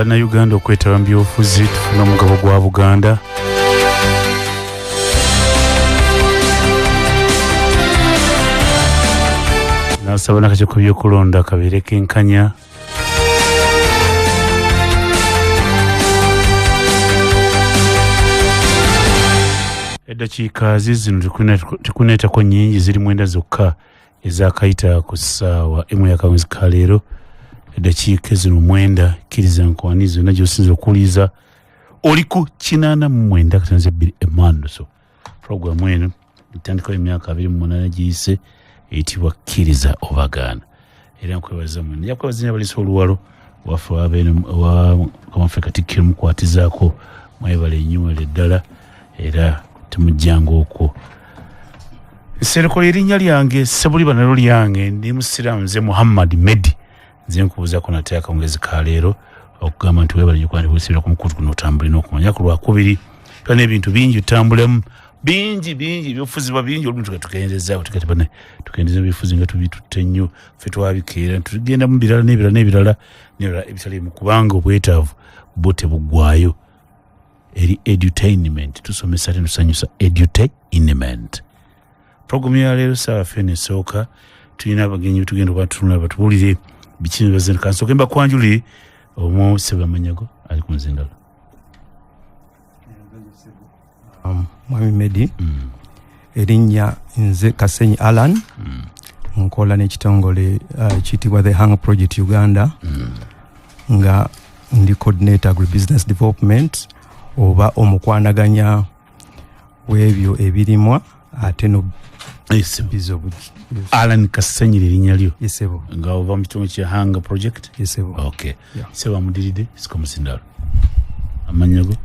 Bannayuganda okwetaba mu byobufuzi tufune omugabo gwa Buganda. Nasaba n'akakiiko k'ebyokulonda kabeere kenkanya. Eddakiika ziizino tekuneetako nnyingi, ziri 9 zokka ezakayita ku ssaawa 1 y'akawunzi ka leero. Eddakiika zino 9, kkiriza nkwani zonna gy'osinza okuwuliriza oli ku 89.2 Emando. So programu eno etandikawo emyaka 28 giyise, eyitibwa Kkiriza Obagaana. Era nkwebaza mwenna, nja kwebaza nnyo abalisa oluwalo waffe wa Mukama waffe Katikkiro mukwatizaako, mwebale nnyo mwebale ddala, era temujjanga okwo. Nsereko erinnya lyange, Ssebuliba nalyo lyange, ndi musiraamu, nze Muhammad Medi. Nze nkubuuzaako nate akawungezi ka leero okugamba nti weebale nnyo kuba nti weesibira ku mukutu guno otambule n'okumanya. Ku Lwakubiri tuba n'ebintu bingi tutambulemu, bingi bingi, ebyobufuzibwa bingi, olumu tukendezaako, tukendeza ebyobufuzi nga tubitutte nnyo, ffe twabikeera, tugenda mu birala n'ebirala n'ebirala n'ebirala ebitaliimu, kubanga obwetaavu bwo tebuggwaayo. Eri edutainment, tusomesa ate tusanyusa edutainment. Programu ya leero ssaawa ffe esooka tulina abagenyi tugenda okuba tutunula batubuulire biki bye bazze. Kansooke mbakwanjulire omu Ssebamanyago ali ku nzindalo. Mwami Medi, erinnya nze Kasenyi Alan, nkola n'ekitongole kiyitibwa The Hunger Project Uganda, nga ndi coordinator agribusiness development oba omukwanaganya w'ebyo ebirimwa ate no bizo. Alan Kasenyi erinnya lyo? Yesebo. Nga ova mu kitongole kya Hunger Project? Yesebo. Okay. Yeah. Ssebamudiridde siko musindalo, amannya go?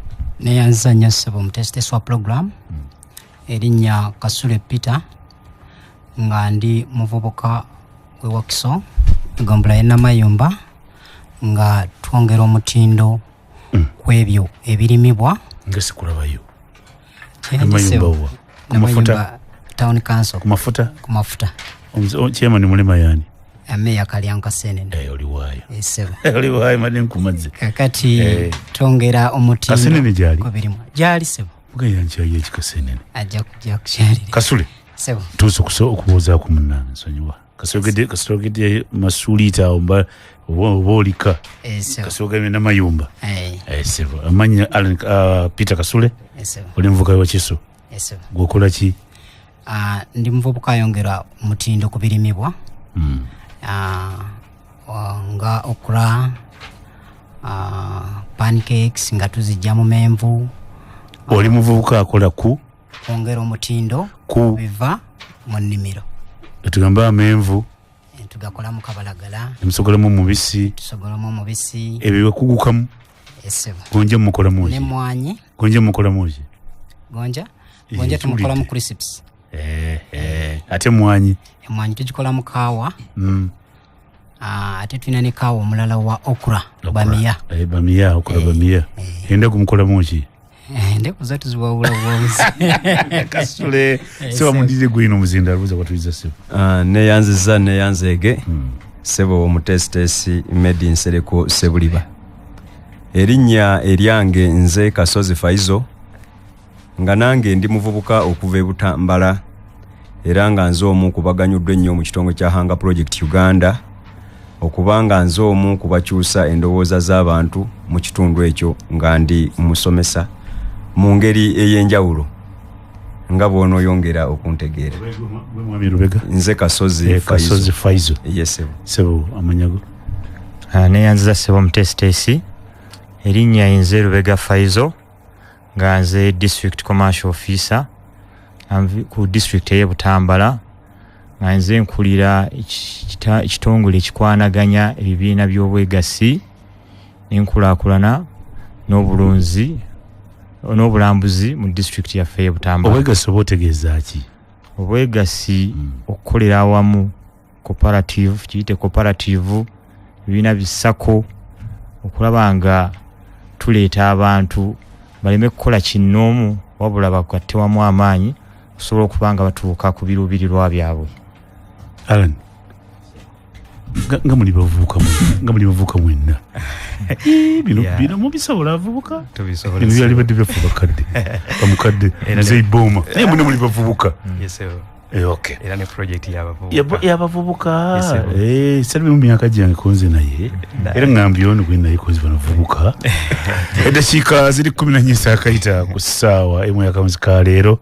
Neyanziza nnyo ssebo omuteesiteesi wa program. Erinnya Kasule Peter, nga ndi muvubuka w'e Wakiso, egombolola y'e Namayumba, nga twongera omutindo ku ebyo ebirimibwa. Nga sikulabayo. Kyendi Namayumba ssebo. wa? Ku mafuta? Namayumba Town Council. Ku mafuta? Ku mafuta. Chairman Mulema yani? Ameya Kalyanka Senene. Oli waayo. Ssebo. Oli waayo, madde nkumadze. Kakati twongera omutindo Kasenene gy'ali? ku birimwa. Gy'ali ssebo. Mugenda nkyayo eki Kasenene. Ajja kujja kukyalira. Kasule. Ssebo. Tuuse okubuuzaako munnange, nsonyiwa. Kasogedde masuuliita awo mba oba olika. Ssebo. Kasogedde Namayumba. Ssebo. Amannya Alan, Peter Kasule. Ssebo. Oli muvubuka wa Kiso. Ssebo. Gw'okola ki? Ndi muvubuka ayongera omutindo ku birimibwa. Nga okra, pancakes nga tuzijja mu menvu. Oli muvubuka akola ku? Kwongera omutindo ku biva mu nnimiro. Tugamba amenvu. Tugakolamu kabalagala. Emusogolamu omubisi. Tusogolamu omubisi. Ebyo bikugukamu. Ssebo. Gonja mukolamu ki? N'emmwanyi. Gonja mukolamu ki? Gonja? Gonja tumukolamu crisps. Ate emmwanyi? Emmwanyi tugikolamu kaawa. Ate tulina ne kaawa omulala wa okra, Okra. bamiya. Bamiya, okra bamiya. Endeku mukolamu ki? Endeku zo tuziwawula buwawuzi. Kasule, seba mundire gwino muzinda alubuza kwatuliza sebo. Neyanziza neyanzeege. Sebo omuteesiteesi Medi Nsereko Ssebuliba. Erinnya eryange nze Kasozi Faizo, nga nange ndi muvubuka okuva e Butambala, era nga nze omu ku baganyuddwa ennyo mu kitongole kya Hunger Project Uganda, okubanga nze omu ku bakyusa endowooza z'abantu mu kitundu ekyo nga ndi musomesa mu ngeri ey'enjawulo, nga bw'onooyongera okuntegeera. Mwami Lubega. Nze Kasozi Faizo. Kasozi Faizo. Yes, sebo. Sebo, amanyago. Neyanziza sebo omuteesiteesi. Erinnya nze Lubega Faizo, nga nze district commercial officer ku district ey'e Butambala, nga nze nkulira ekitongole ekikwanaganya ebibiina by'obwegassi n'enkulaakulana n'obulunzi n'obulambuzi mu disitulikiti yaffe y'e Butambala. Obwegassi oba otegeeza ki? Obwegassi okukolera awamu, cooperative, kiyite cooperative, ebibiina bisako okulaba nga tuleeta abantu baleme kukola kinnoomu, wabula bagatte wamu amaanyi okusobola okuba nga batuuka ku biruubirirwa byabwe. Alan. Nga muli bavubuka, nga muli bavubuka mwenna. Bino bino mubisobola abavubuka? Tubisobola. Bino byali badde byaffe bakadde, bamukadde Mzee Boma, naye mune muli bavubuka. Yes, sir. Okay. Era ne project y'abavubuka. Y'abavubuka. Yes, sir. Sali mu myaka gyange konze naye. Era ngambye ono gwe naye konze banavubuka. Eddakiika ziri 14 saakayita ku ssaawa emu y'akamwezi ka leero.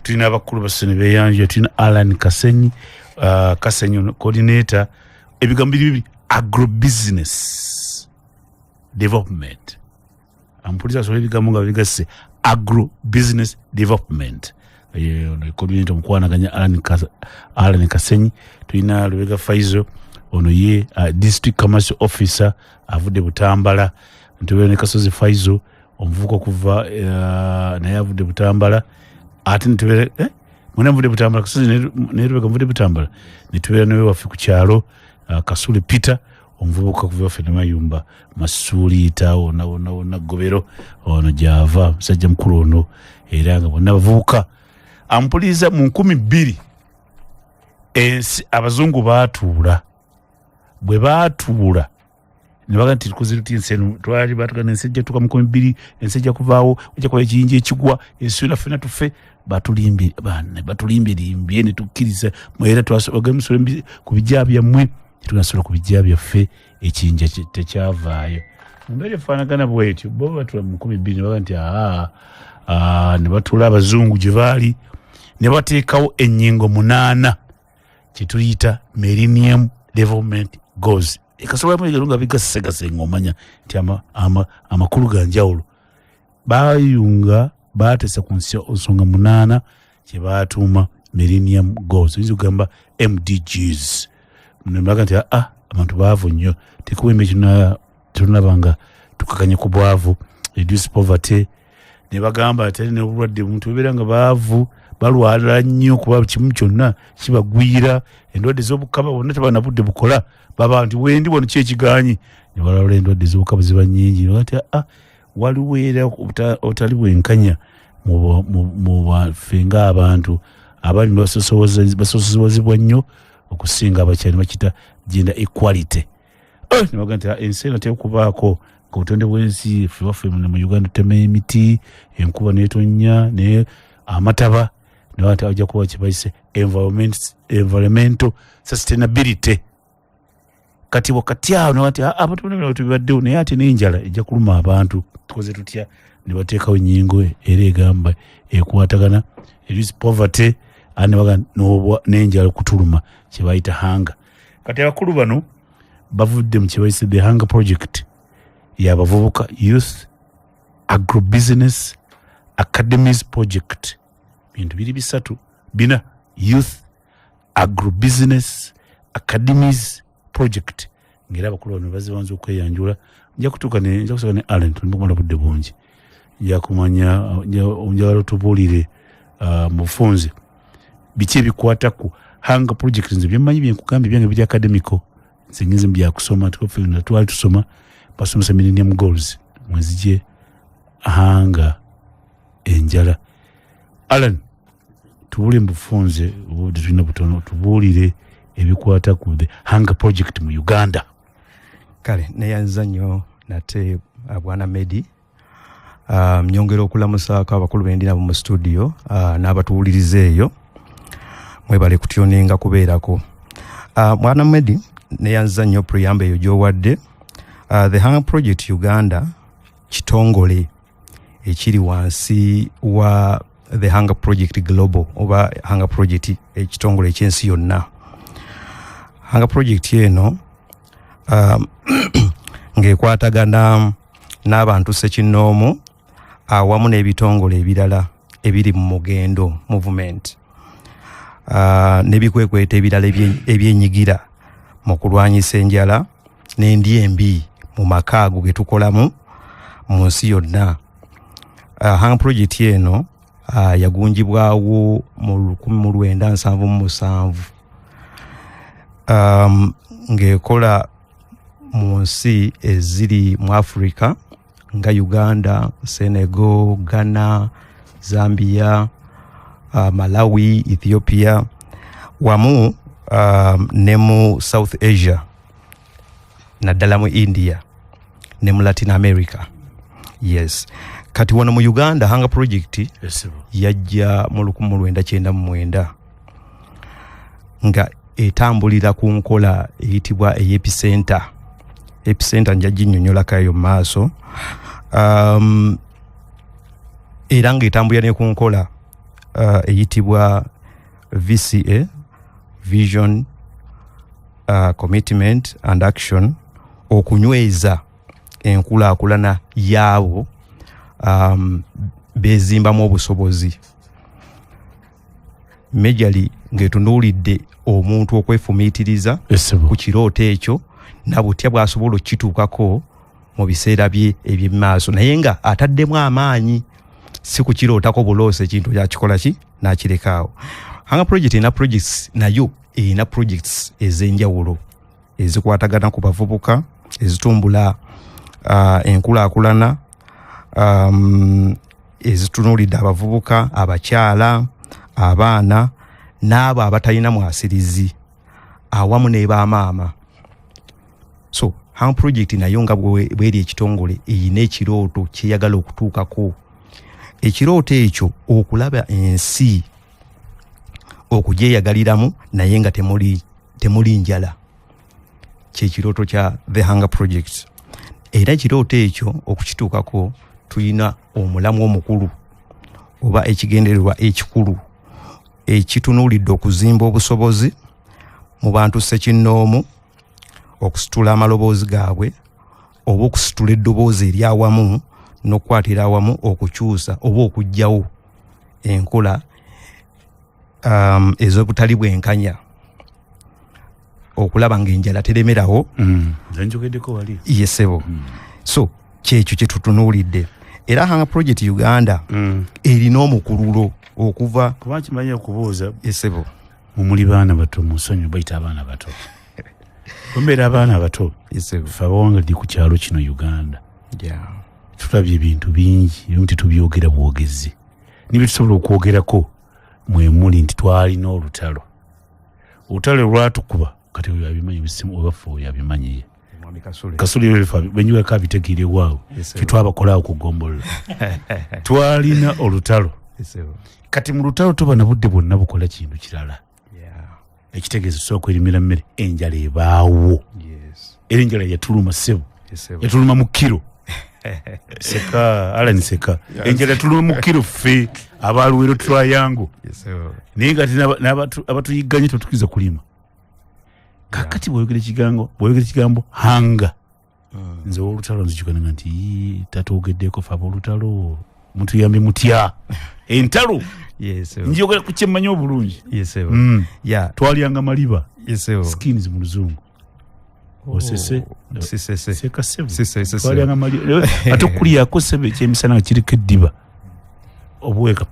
Tulina abakulu basatu ne beeyanjula. Tulina Allan Kasenyi, Kasenyi ono coordinator, ebigambo biri bibiri, agrobusiness development. Ampuliza asobola ebigambo nga bigasse agrobusiness development. Ono coordinator omukwanaganya Allan Kasenyi. Tulina Lubega Faizo, ono ye district commercial officer avudde Butambala. Ntubeera ne Kasozi Faizo, omuvubuka okuva naye avudde Butambala. Ate nitubeera mwena nvudde Butambala, Kasozi ne Lubega nvudde Butambala. Nitubeera ne waffe ku kyalo, Kasule Peter, omuvubuka okuva waffe Namayumba, Masuliita, wonna wonna wonna Gobero ono gy'ava, musajja mukulu ono, era nga bonna bavubuka. Ampuliza mu 2000 ensi abazungu baatuula. Bwe baatuula ne baga nti tukoze tuti ensi eno, twali baatugamba ensi ejja kutuuka mu 2000, ensi ejja kuvaawo, ejja kuba ekiyinja ekigwa, ensi yonna ffenna tufe. Batulimbye, bana, batulimbyelimbye ne tukkiriza. Era twasooka musole ku bijja byammwe, tetunasobola ku bijja byaffe, ekiyinja tekyavaayo. Mu mbeera efaanagana bw'etyo, bo batuula mu 2000 ne baga nti aa, ne batuula abazungu gye baali, ne bateekawo ennyingo 8 kye tuyita Millennium Development Goals. Ekasobola mu ebigalo nga bigasegase ng'omanya nti amakulu ga njawulo. Baayunga, baateesa ku nsonga 8 kye baatuuma Millennium Goals, oyinza okugamba MDGs. Ne baga nti abantu baavu nnyo, tekuwembe tunaba nga tukakanye ku bwavu, reduce poverty. Ne bagamba ate n'obulwadde, omuntu bubeera nga baavu, balwala nnyo kuba kimu kyonna kibagwira, endwadde z'obukaba bonna tebana budde bukola, baba nti wendi wano ki ekigaanyi, ne balwala endwadde z'obukaba ziba nnyingi. Ne baga nti waliwo era obutali bwenkanya mu baffe ng'abantu abali basosowozebwa nnyo okusinga abakyala, ne bakiyita gender equality. Ne baga nti ensi eno tekubaako obutonde bw'ensi, ffe waffe mu Uganda tutema emiti, enkuba n'etonnya, ne amataba, ne baga nti ajja kuba kye bayise environmental sustainability. Kati wakati awo ne baga nti abantu bonna bino tubibaddewo, naye ate n'enjala ejja kuluma abantu, tukoze tutya? Ne bateekawo ennyingo era egamba ekwatagana reduce poverty, ate ne baga n'enjala okutuluma, kye bayita hunger. Kati abakulu bano bavudde mu kye bayise the Hunger Project y'abavubuka, Youth Agrobusiness Academies Project. Bintu biri bisatu bina, Youth Agrobusiness Academies Project. Ng'era abakulu bano bazibanza okweyanjula. Nja kutuuka ne, nja kusooka ne Allan, tulina kumala budde bungi. Nja kumanya, njagala otubuulire, mu bufunze biki ebikwata ku Hunger Project. Nze byemmanyi bye nkugambye byange biri academical, nze ngenze mu byakusoma, ffe twali tusoma, basomesa Millennium Goals mwezije hunger, enjala. Allan, tubuulire mu bufunze, obudde tulina butono, tubuulire ebikwata ku the Hunger Project mu Uganda. Kale neyanza nnyo nate, Bwana Medi. Nyongera okulamusaako abakulu bendi nabo mu studio, n'abatuwuliriza eyo, mwebale kutuninga kubeerako. Bwana Medi, neyanza nnyo preamble eyo gy'owadde. The Hunger Project Uganda kitongole ekiri wansi wa the Hunger Project Global oba Hunger Project, ekitongole ekyensi yonna. Hunger Project eno ng'ekwatagana n'abantu ssekinnoomu awamu n'ebitongole ebirala ebiri mu mugendo movement, n'ebikwekweto ebirala ebyenyigira mu kulwanyisa enjala n'endya embi mu maka ago ge tukolamu mu nsi yonna. Hunger Project eno yagunjibwawo mu 1977, ng'ekola mu nsi eziri mu Africa nga Uganda, Senegal, Ghana, Zambia, Malawi, Ethiopia, wamu ne mu South Asia. Naddala mu India ne mu Latin America. Yes, kati wano mu Uganda Hunger Project yajja mu 1999 nga etambulira ku nkola eyitibwa ey'Epicenter. Epicenter nja ginnyonnyolako eyo mu maaso. Era ng'etambulira ne ku nkola eyitibwa VCA, Vision, Commitment and Action, okunyweza enkulaakulana yaabo bezimbamu obusobozi, majorly ng'etunuulidde omuntu okwefumiitiriza ku kirooto ekyo na butya bw'asobola okukituukako mu biseera bye eby'emaaso, naye nga ataddemu amaanyi, si kukirootako buloosi, ekintu kyakikola ki n'akirekaawo. Hunger Project erina projects, nayo erina projects ez'enjawulo ezikwatagana ku bavubuka, ezitumbula enkulaakulana, ezitunuulidde abavubuka, abakyala, abaana n'abo abatalina mwasirizi awamu ne bamaama. So Hunger Project nayo nga bweri ekitongole erina ekirooto kyeyagala okutuukako. Ekirooto ekyo okulaba ensi okugyeyagaliramu naye nga temuli njala, kyekirooto kya The Hunger Project. Era ekirooto ekyo okukituukako tulina omulamu omukulu oba ekigendererwa ekikulu ekitunuulidde okuzimba obusobozi mu bantu ssekinnoomu, okusitula amaloboozi gaabwe oba okusitula eddoboozi eryawamu n'okukwatira awamu okukyusa oba okuggyawo enkola ez'obutali bwenkanya, okulaba ng'enjala teremerawo. Nze njogeddeko wali. Yesebo. So kyekyo kyetutunuulidde. Era Hunger Project Uganda erina omukululo okuva Kuba kimanyi okubuuza. Yesebo. Mumuli baana bato, munsonyi bayita abaana bato, bwembeera abaana bato. Yesebo. Ffe abawangadde ku kyalo kino Uganda tulabye ebintu bingi, ebimu tetubyogera bwogezi, nibye tusobola okwogerako mwemuli nti twalina olutalo, olutalo lwatukuba. Kati oyo abimanyi bisimu obaffe, oyo abimanyiye. Mwami Kasule. Kasule benyiwako abitegeere waawe. Yes, sir. Kyetwabakolaawo ku gombolola, twalina olutalo. Yesebo. Kati mu lutalo tuba na budde bwonna bukola kintu kirala. Ekitegeeza tusobola kwerimira mmere, enjala ebaawo. Era enjala yatuluma, ssebo. Yesebo. Yatuluma mu kiro. Seka Alan, seka. Enjala yatuluma mu kiro ffe abaluwero Triangle. Yesebo. Naye nga ate abatuyigganye tebatukiriza kulima. Kakati bw'oyogera ekigambo hunger, nze olutalo nzijukanaga nti, "Ii, tatwogeddeko fe aboolutalo, mutuyambye mutya entalo?" Yesebo. Njogera ku kyemmanyi obulungi. Yesebo. Twalyanga maliba. Yesebo. Skins mu luzungu. Osese? Sisese. Seka, ssebo. Sisese. Twalyanga maliba, ate okulyako, ssebo, ekyemisana nga kiriko eddiba, obuweeka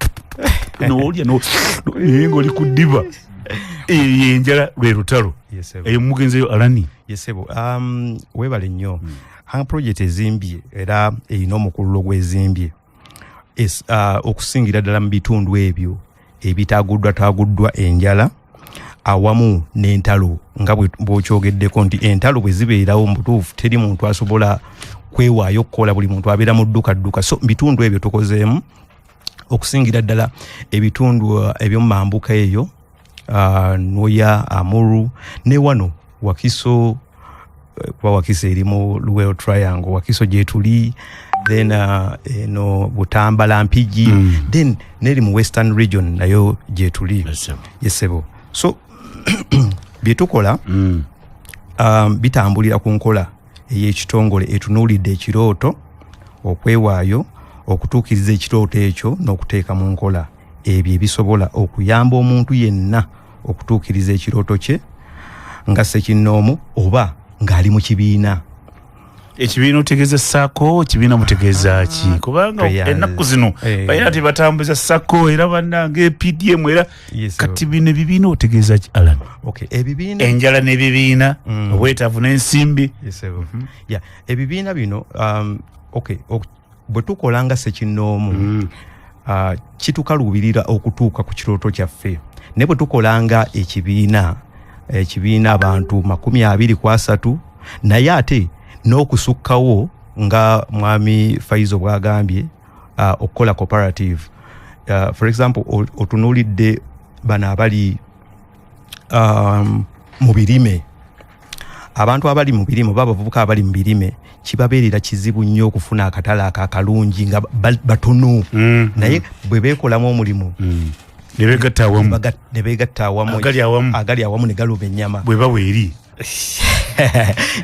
nolya naye ngaoli ku ddiba. Eyo enjala, lwe lutalo. Yesebo. Eyo mugenzeyo, Alani. Yesebo. Webale nnyo. Hunger Project ezimbye era erina omukululo gwezimbye okusingira ddala mu bitundu ebyo ebitaguddwa taguddwa enjala awamu n'entalo, nga bw'okyogeddeko nti entalo bwe zibeerawo mu butuufu teri muntu asobola kwewaayo okukola, buli muntu abeera mu dduka dduka. So mu bitundu ebyo tukozeemu okusingira ddala ebitundu ebyomumambuka eyo, Nwoya, Amuru ne wano Wakiso, kuba Wakiso eri mu Luwero Triangle, Wakiso gyetuli, then eno Butambala, Mpigi, then neri mu Western Region nayo gyetuli. Yesebo. So byetukola bitambulira ku nkola ey'ekitongole etunuulidde ekirooto, okwewaayo okutuukiriza ekirooto ekyo n'okuteeka mu nkola ebyo ebisobola okuyamba omuntu yenna okutuukiriza ekirooto kye nga ssekinnoomu oba ng'ali mu kibiina. Ekibiina otegeeza SACCO? Ekibiina mutegeeza ki? Kubanga ennaku zino balina tebatambuza SACCO, era bannange PDM era. Yes, kati bino ebibiina otegeeza ki, Alan? Okay, ebibiina. Enjala n'ebibiina, obwetaavu n'ensimbi. Yes, sir. Yeah, ebibiina bino, okay, bwe tukola nga ssekinnoomu, kitukaluubirira okutuuka ku kirooto kyaffe, naye bwe tukola nga ekibiina, ekibiina abantu 20 ku 30. Naye ate n'okusukkawo nga mwami Faizo bw'agambye, okukola cooperative, for example, otunuulidde bano abali mu birime, abantu abali mu birime oba abavubuka abali mu birime, kibabeerera kizibu nnyo okufuna akatale ako akalungi nga batono. Naye bwe beekolamu omulimu, ne beegatta awamu, ne beegatta awamu, agali awamu, agali awamu ne galuba ennyama. Bwe bawa eri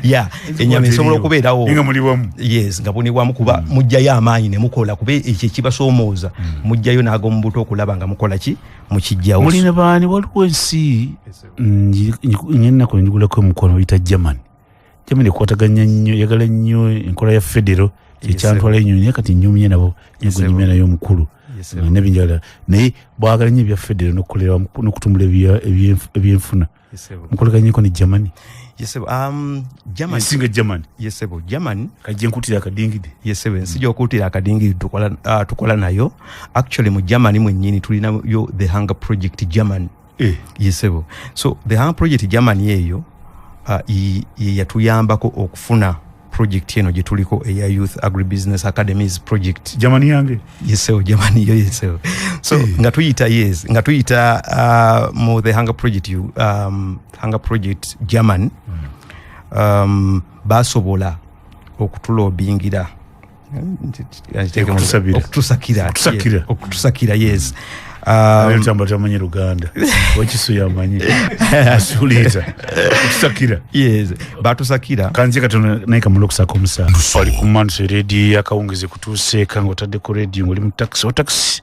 ya ennyama esobola okubeerawo nga muli wamu. Yes, nga buli wamu, kuba mujjayo amaanyi ne mukola, kuba ekyo ekibasoomooza, mujjayo n'ag'omubuto okulaba nga mukola ki, mukijjawo. Mulina baani? Waliwo ensi nyenaku njigulako omukono, bayita Germany. Germany ekwataganya nnyo, eyagala nnyo enkola ya federo, kyekyantwala ennyo, naye kati nyumye nabo, nyumye nayo omukulu nebinjala, naye bwagala nnyo ebya federo n'okukolera wamu n'okutumbula ebyenfuna. Mukolaganyeko ne Germany? Yes, Germany. Ensinga Germany. Yes, Germany. Kajje nkutira akadingidi. Yes, nsijja okutira akadingidi, tukola nayo. Actually mu Germany mwennyini tulina yo the Hunger Project Germany. Yes, so the Hunger Project Germany eyo yatuyambako okufuna project eno gye tuliko eya Youth Agribusiness Academies project. Germany yange? Yes, Germany yo, yes. So nga tuyita, yes, nga tuyita mu the Hunger Project, Hunger Project German, basobola okutulobingira, okutusakira, okutusakira, yes. Tamba tamanyi Luganda, wakisu yamanyi asuliita okutusakira. Yes, batusakira. Kanze katono naye kamala okusaka omusango. Wali ku Manso Radio akawungezi kutuuseeka ng'otaddeko radio ng'oli mu taxi, o taxi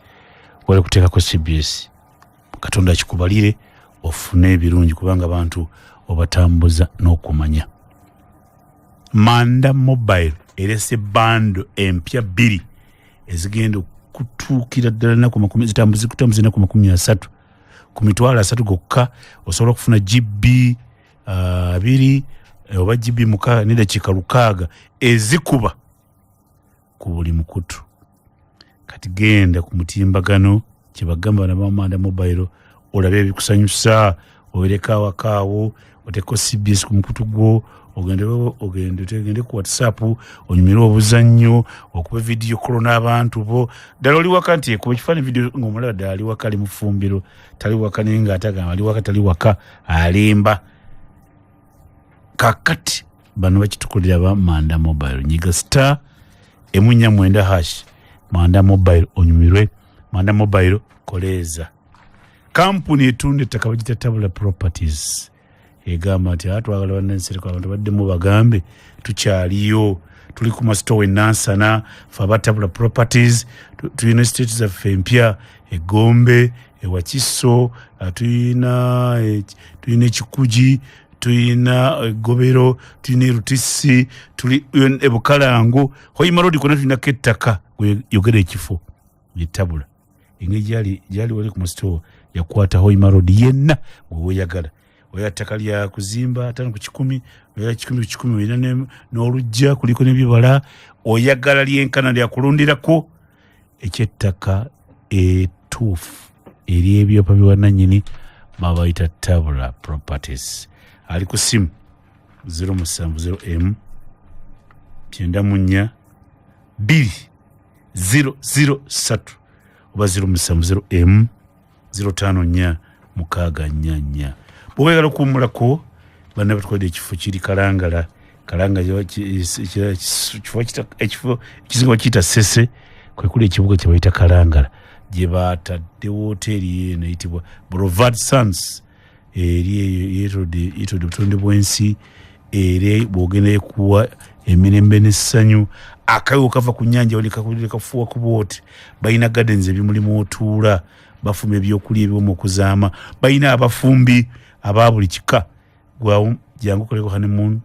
wali kuteekako CBS. Katonda akikubalire ofune ebirungi, kubanga abantu obatambuza n'okumanya. Manda Mobile erese bando empya 2 ezigenda kutuukira ddala nnaku makumi zitambuzi kutambuza ennaku 30 ku 30,000 gokka. Osobola okufuna GB 2 oba GB 6 n'eddakiika 6 ezikuba ku buli mukutu. Kati genda ku mutimbagano kyebagamba naba Manda Mobile olabe ebikusanyusa, owereko awakaawo, oteeko CBS ku mukutu gwo, ogende ku WhatsApp onyumirwe obuzannyo, okube video call n'abantu bo. Ddala oli waka nti ekuba ekifaananyi video ng'omulaba ddala ali waka, ali mu ffumbiro, tali waka, naye ng'ate agamba ali waka, tali waka, alimba. Kakati bano bakitukolera ba Manda Mobile. Nyiga star 149# Manda Mobile onyumirwe. Manda Mobile koleeza. Kampuni etunda ettaka bagiyita Tabula Properties egamba nti twagala bannansereko abantu baddemu bagambe tukyaliyo, tuli ku masitowa e Nansana, ffe aba Tabula Properties tulina estate zaffe empya Egombe, Ewakiso, tulina Ekikugi, tulina Egobero, tulina Erutisi, tuli Ebukalango, Hoima Road kwonna tulinako ettaka. Yogera ekifo etabula engeri gyali wali ku masitowa yakwata Hoima Road yenna bwe weeyagala. Oya ttaka lya kuzimba 50 ku 100, oya 100 ku 100, olina n'olujja kuliko n'ebibala, oyagala lyenkana lya kulundirako. Ekyettaka etuufu ery'ebyapa by'obwannannyini babayita Tabula Properties. Ali ku ssimu 070 M 94 2 0 0 3 oba 070 M 054 6 4 4. Bw'oyagala okuwummulako, banna batwadde ekifo kiri Kalangala. Kalangala ekifo ekisinga bakiyita Ssese, kwe kuli ekibuga kye bayita Kalangala, gye batadde wooteeri eno eyitibwa Boulevard Sands, eri eyo yeetolodde obutonde bw'ensi, era bw'ogenda ekuwa emirembe n'essanyu. Akayiwo kava ku nnyanja kafuuwa ku bwoti. Balina gardens, ebimuli mw'otuula, bafumba ebyokulya ebiwooma okuzaama, balina abafumbi aba buli kika. Gwawo jangu okoleko honeymoon,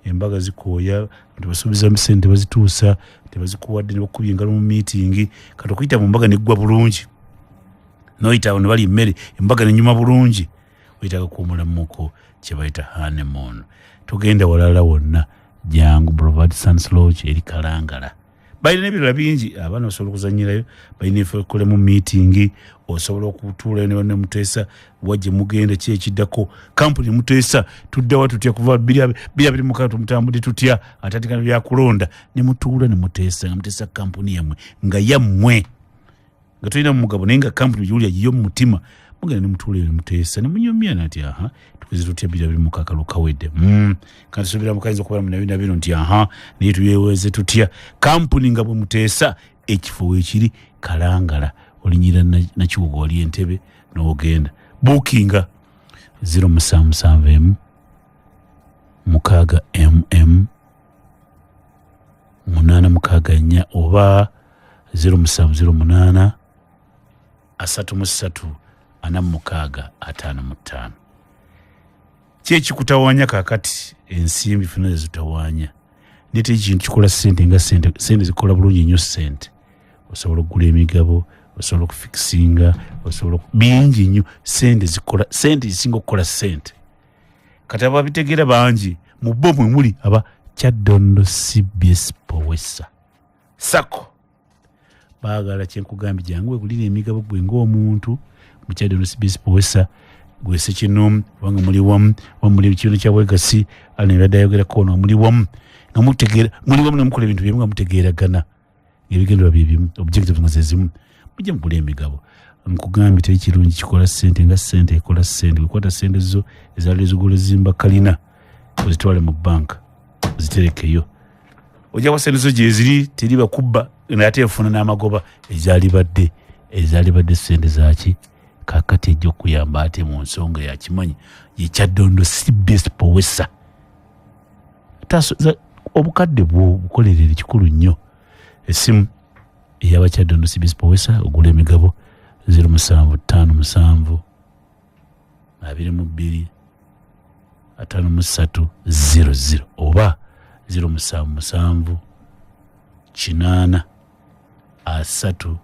embaga zikooya, abantu basuubiza mu ssente tebazituusa, tebazikuwadde, ne bakukubya engalo mu meeting. Kati okuyita mu mbaga neggwa bulungi, n'oyita awo ne balya emmere, embaga nenyuma bulungi, oyitaka kuwummulamuko kye bayita honeymoon. Togenda walala wonna, jangu Boulevard Sands Lodge eri Kalangala. Balina ebirala bingi, abaana osobola okuzanyirayo, balina ekolemu meeting, osobola okutuulayo ne banne muteesa wajje mugenda ki ekiddako. Kampuni muteesa tuddawa tutya kuva 2026 tumutambudde tutya, atandika byakulonda ne mutuula ne muteesa, nga muteesa kampuni yammwe nga yammwe, nga tolina mugabo naye nga kampuni gy'olya yiyo mu mutima. Mugenda ne mutuula ne muteesa ne munyumya nti aha tukoze tutya 2026 kawedde, kandi suubira mukayinza okubeera mu nabino bino nti aha naye tuyeeweze tutya. Kampuni nga bwe muteesa ekifo weekiri Kalangala, olinyira Nakiwogo wali Entebe n'ogenda buukinga 0771 6 mm 864 oba 0708 33 46 55. Kyekikutawaanya kaakati ensimbi fena zezitawaanya, naye teri kintu kikola sente nga sente. Sente zikola bulungi nnyo. Sente osobola okugula emigabo, osobola okufikisinga, osobola bingi nnyo. Sente zikola, sente zisinga okukola sente. Kati ababitegeera bangi mu bo mwe muli aba Kyaddondo CBS Powesa Sacco. Baagala kyenkugambye, jangu wegulire emigabo gwe ng'omuntu mu Kyaddondo CBS Powesa, gwe sekinoomu, kubanga muli wamu oba muli ekibiina kya bwegasi alina ayogerako ono, muli wamu nga mutegeera, muli wamu nemukola ebintu byemu nga mutegeeragana, ebigendererwa bye bimu, objective nga zezimu, mujje mugule emigabo. Nkugambye teri kirungi kikola sente nga sente ekola sente. Wekwata sente zo ezaali zigula zimba kalina, ozitwale mu banka ziterekeyo, ojja kuba sente zo gyeziri teri bakubba, naye ate efuna n'amagoba. Ezaalibadde sente zaki kakati ejja okuyamba ate mu nsonga yakimanyi ye Kyaddondo CBS Powesa. Obukadde bwo bukolerere kikulu nnyo. Essimu eyaba Kyaddondo CBS Powesa ogula emigabo 0757 22 53 00 oba 077 8 3 2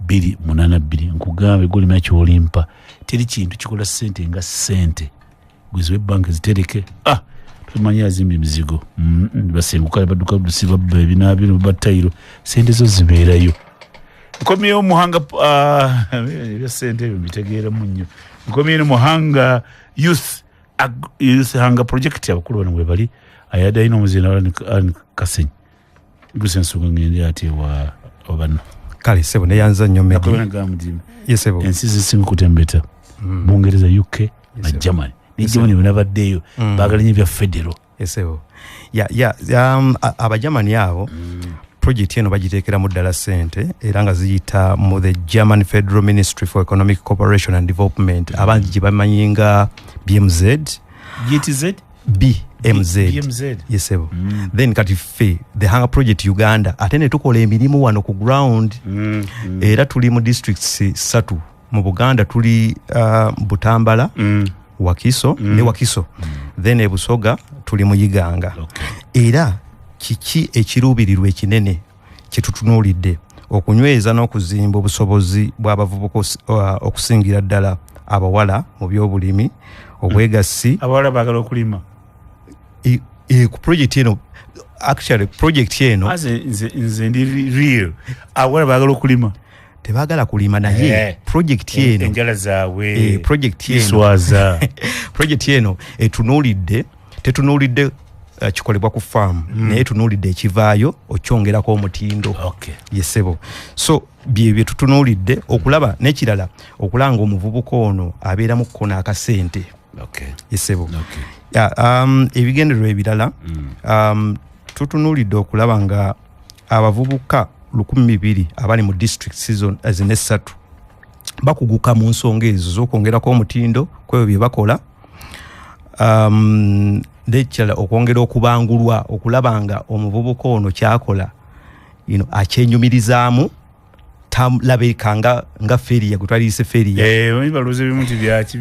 8 2. Nkugambe gulima kyolimpa, teri kintu kikola sente nga sente. Gweziwe banka zitereke, tumanyi azimba emizigo, basenguka badduka budusi, babba ebinaabiro batayiro, sente zo zibeerayo. Nkomyewo Muhanga, ebya sente ebyo mbitegeeramu nnyo. Nkomyewo Muhanga Youth Youth Hunger Project, abakulu bano bwe bali ayadde alina omuzinda Alan Kasenyi gusa ensonga ngende ate wa banno. Kale sebo, neyanza nnyo Medi. Yes sebo. Ensi zisinga okutembeta Bungereza, UK na Germany. Ne Germany bwe nabaddeyo baagala nnyo ebya federo. Yes sebo. Ya, abajamani abo project eno bagiteekeramu ddala sente, era nga ziyita mu the German Federal Ministry for Economic Cooperation and Development, abangi gye bamanyi nga BMZ. GTZ. BMZ. BMZ. Yes sebo. Then kati ffe the Hunger Project Uganda ate ne tukola emirimu wano ku ground, era tuli mu districts ssatu mu Buganda. Tuli Butambala, Wakiso ne Wakiso, then ebusoga tuli mu Iganga. Era kiki ekiruubirirwa ekinene kyetutunuulidde? Okunyweza n'okuzimba obusobozi bw'abavubuka, okusingira ddala abawala mu byobulimi, obwegassi. Abawala baagala okulima. Ku project eno, actually project eno Aze nze ndi real, abawala baagala okulima. Tebaagala kulima, naye project eno enjala zaabwe project eno iswaza. Project eno etunuulidde, tetunuulidde kikolebwa ku faamu, naye etunuulidde ekivaayo okyongerako omutindo. Yes ssebo. So bye bye tutunuulidde okulaba. N'ekirala, okulaba nga omuvubuka ono abeera mu kkona akasente. Yes ssebo. Ya, ebigendererwa ebirala, tutunuulidde okulaba nga abavubuka 2,000 abali mu districts zino essatu bakuguka mu nsonga ezo z'okwongerako omutindo kwebyo bye bakola. Nekirala, okwongera okubangulwa, okulaba nga omuvubuka ono kyakola akyenyumirizaamu, talabika nga failure gwe twaliyise failure. Balowooza ebimu nti byaki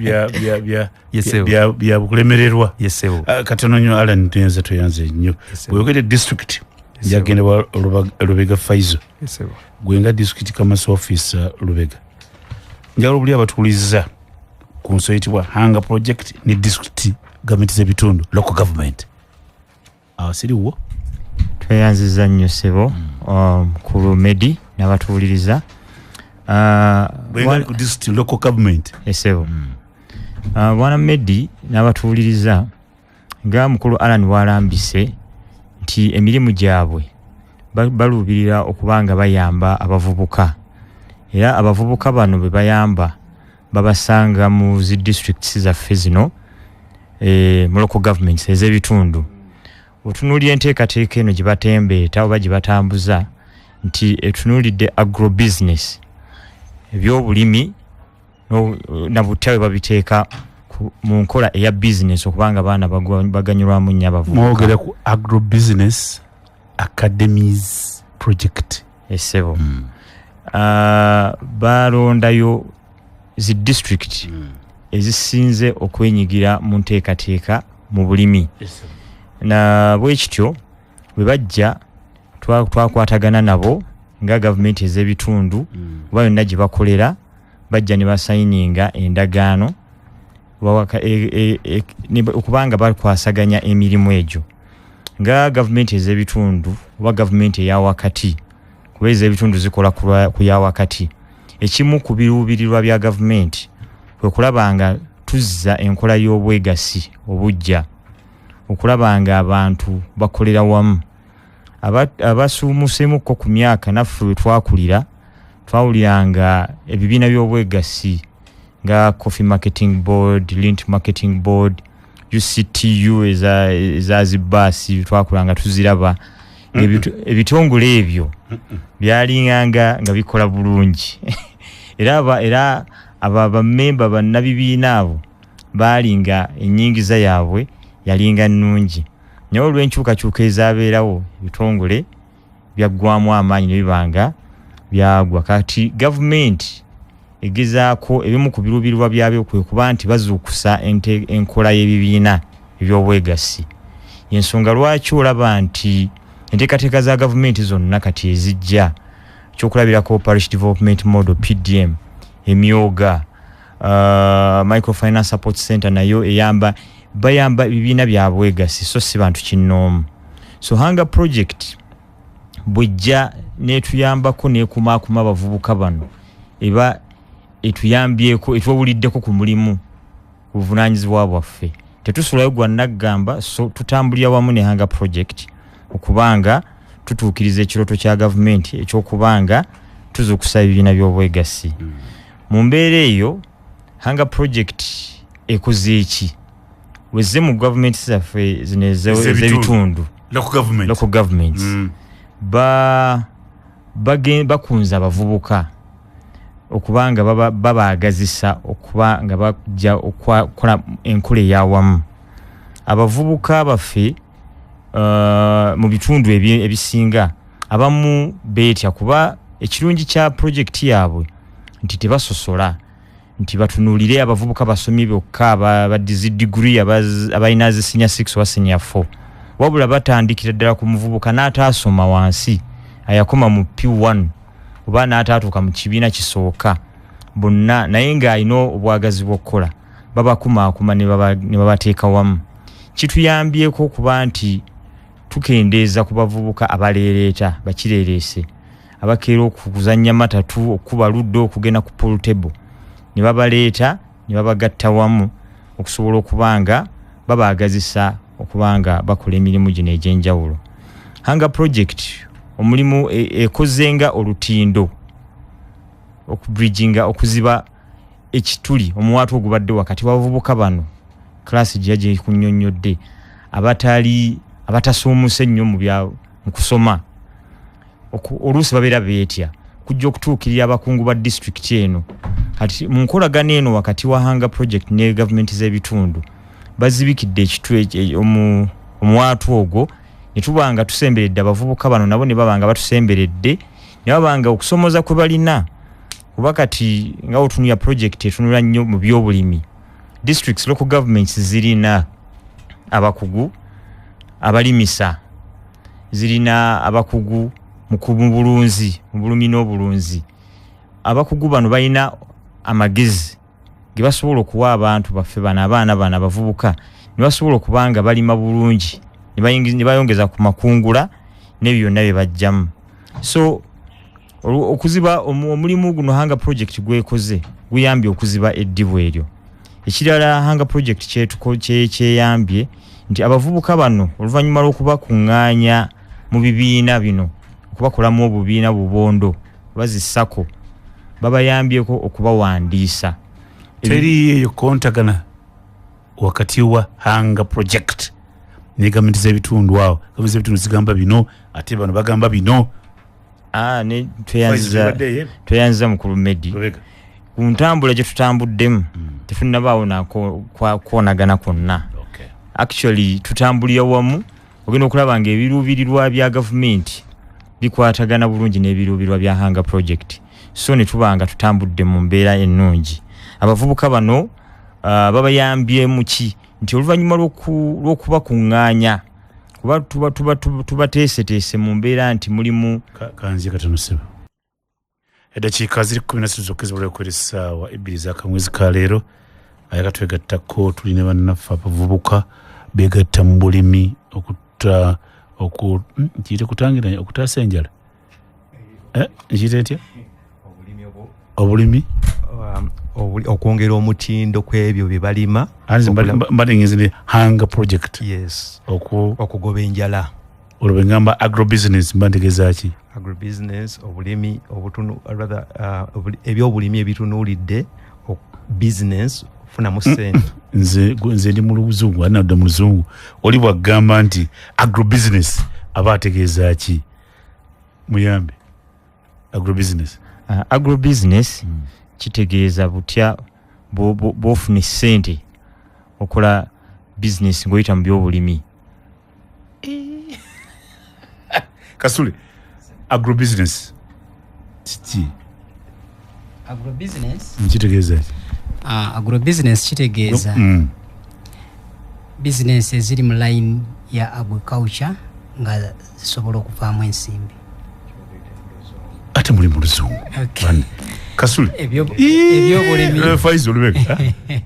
Yes, sir. bya bukulemererwa. Yes ssebo. Ah, katono nnyo Alan, tuyanze, tuyanze nnyo. Yes, sir. Bweyogedde district, Yes, njagenda wa Lubega Faizo. Yes, sir. Gwe nga district commerce officer Lubega, njagala obuli abatuuliza ku nsonga eyitibwa Hunger Project ne district gavumenti z'ebitundu, local government, awo siriwo. Tweyanziza nnyo ssebo. Mukulu Medi n'abatuwuliriza. Ku district local government. Esebo. Bwana Medi n'abatuwuliriza, nga mukulu Alan walambise nti emirimu gyabwe baluubirira okuba nga bayamba abavubuka, era abavubuka bano be bayamba babasanga mu zi districts zaffe zino, mu local governments ez'ebitundu. Otunuulira enteekateeka eno gye batembeeta oba gye batambuza nti etunuulidde agrobusiness, ebyobulimi na butya bwe babiteeka mu nkola eya business okubanga abaana baganyulwamu nnyo abavubuka. Mwogera ku agrobusiness academies project. Esebo. Balondayo zi district ezisinze okwenyigira mu nteekateeka mu bulimi. Na bwekityo bwe bajja twakwatagana nabo nga gavumenti ez'ebitundu oba yonna gye bakolera, bajja ne basayininga endagaano okubanga bakwasaganya emirimu egyo nga gavumenti ez'ebitundu oba gavumenti eya wakati, kuba ez'ebitundu zikola ku ya wakati. Ekimu ku biruubirirwa bya gavumenti kwe kulaba nga tuzza enkola y'obwegassi obujja, okulaba nga abantu bakolera wamu. Abasuumuseemukko ku myaka naffe we twakulira twawuliranga ebibiina by'obwegassi nga Coffee Marketing Board, Lint Marketing Board, UCTU eza zibaasi twakulanga tuziraba. Ebitongole ebyo byalinganga nga bikola bulungi. Era aba bammemba bannabibiina abo baalinga ennyingiza yaabwe yalinga nnungi, naye olw'enkyukakyuka ezaabeerawo ebitongole byaggwamu amaanyi ne bibanga byagwa. Kati gavumenti egezaako ebimu ku biruubirirwa byabyo kwe kuba nti bazuukusa enkola y'ebibiina eby'obwegassi. Ensonga lwaki olaba nti enteekateeka za gavumenti zonna kati ezijja, ekyokulabirako Parish Development Model PDM, emyoga, Microfinance Support Center nayo eyamba, bayamba ebibiina bya bwegassi so si bantu kinnoomu. So Hunger Project bwejja n'etuyambako n'ekumaakuma abavubuka bano, eba etuyambyeko, etwewuliddeko ku mulimu ku buvunaanyizibwa bwaffe. Tetusulayo gwa naggamba, so tutambulira wamu ne Hunger Project okubanga tutuukiriza ekirooto kya gavumenti eky'okubanga tuzuukusa ebibiina by'obwegassi. Mu mbeera eyo Hunger Project ekoze eki? Wezze mu gavumenti zaffe zino ez'ebitundu, local governments, bakunza abavubuka okubanga babaagazisa okuba nga bajja okukola enkola eyawamu. Abavubuka baffe mu bitundu ebisinga abamu beetya, kuba ekirungi kya projekiti yaabwe nti tebasosola, nti batunuulire abavubuka basomi bokka abadizi degree, abalina zi senior 6 oba senior 4, wabula batandikira ddala ku muvubuka n'ataasoma wansi ayakoma mu P1 oba n'ataatuuka mu kibiina kisooka bonna, naye ng'alina obwagazi bw'okukola, babakumaakuma ne babateeka wamu. Kituyambyeko okuba nti tukendeeza ku bavubuka abaleereeta bakireereese, abakeera okuzannya matatu, okukuba luddo, okugenda ku pool table, ne babaleeta ne babagatta wamu okusobola okuba nga babaagazisa okuba nga bakola emirimu gino egy'enjawulo. Hunger Project omulimu ekoze nga olutindo okubridginga, okuziba ekituli omuwaatwa ogubadde wakati w'abavubuka bano class gye gye kunnyonnyodde, abatasuumuse nnyo mu kusoma, oluusi babeera beetya kujja okutuukirira abakungu ba disitulikiti eno. Kati mu nkolagano eno wakati wa Hunger Project ne gavumenti z'ebitundu bazibikidde omuwaatwa ogwo, ne tuba nga tusemberedde abavubuka bano, nabo ne baba nga batusemberedde, ne baba nga okusomooza kwe balina, kuba kati nga otunula project etunula nnyo mu byobulimi, districts local governments zirina abakugu abalimisa, zirina abakugu mu bulunzi, mu bulimi n'obulunzi. Abakugu bano balina amagezi ge basobola okuwa abantu baffe bano, abaana bano abavubuka, ne basobola okuba nga balima bulungi, ne bayongeza ku makungula n'ebyo byonna bye bajjamu. So okuziba omulimu guno Hunger Project gwekoze guyambye okuziba eddibu eryo. Ekirala Hunger Project kyeyambye nti abavubuka bano oluvannyuma lw'okubakuŋŋaanya mu bibiina bino, okubakolamu obubiina bubondo bazisako, babayambyeko okubawandiisa. Teri eyo kontagana wakati wa Hunger Project ne gavumenti z'ebitundu awo. Gavumenti z'ebitundu zigamba bino, ate bano bagamba bino. Tweyanziza mukulu Medi. Ku ntambula gye tutambuddemu tetunnabaawo nakwonagana kwonna. Actually tutambulira wamu, ogenda okulaba nga ebiruubirirwa bya gavumenti bikwatagana bulungi n'ebiruubirirwa bya Hunger Project. So ne tuba nga tutambudde mu mbeera ennungi. Abavubuka bano babayambye mu ki nti oluvannyuma lw'okubakuŋŋaanya kuba tubateeseteese mu mbeera nti mulimu kanzi katono ssebo. Eddakiika ziri 13 zokka ezibula okuwera essaawa 2 z'akamwezi ka leero. Ayaka twegattako tulina bannaffe abavubuka beegatta mu bulimi nkiyite kutangira okutaasa enjala. Nkiyite ntya? Obulimi okwongera omutindo kw'ebyo bye balima. Mbadde ngenze ne Hunger Project. Yes. Okugoba enjala. Olwo bwe ngamba agrobusiness mba ntegeeza ki? Agrobusiness, obulimi rather ebyobulimi ebitunuulidde business funamu ssente. Nze ndi mu luzungu, ani nadda mu luzungu. Oli bw'agamba nti agrobusiness aba ategeeza ki? Muyambe. Agrobusiness. Agrobusiness kitegeeza butya bw'ofuna ssente okola business ng'oyita mu byobulimi. Kasule, agrobusiness kiki? Agrobusiness nkitegeeza ki? Agrobusiness kitegeeza business eziri mu line ya agriculture nga zisobola okuvaamu ensimbi. Ate muli mu luzungu. Kasule. Ebyobulimi. Faizo Lubega.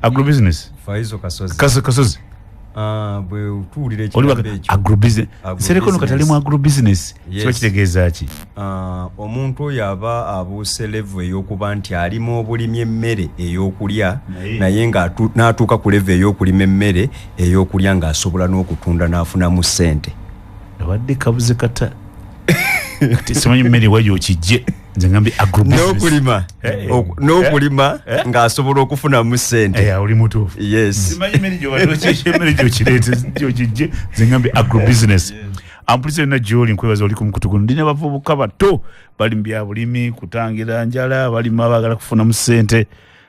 Agrobusiness. Faizo Kasozi. Kasozi. Bwe utuwulira ekigambo ekyo. Agrobusiness. Nsereko no katalimu agrobusiness. Kiba kitegeeza ki? Omuntu oyo aba abuuse level ey'okuba nti alima obulimi emmere ey'okulya, naye nga n'atuuka ku level ey'okulima emmere ey'okulya ng'asobola n'okutunda n'afunamu ssente. Abadde kabuze kata. Kati simanyi mmere wayo okijje. Nze ngambye agrobusiness. N'okulima ng'asobola okufunamu ssente. Oli mutuufu. Yes. Simanyi mmere gy'obadde emmere gy'okireete nze ngambye agrobusiness. Ampuliza yonna gy'oli nkwebaza oli ku mukutu guno. Ndina abavubuka bato bali mu bya bulimi, kutangira njala, balima baagala kufunamu ssente.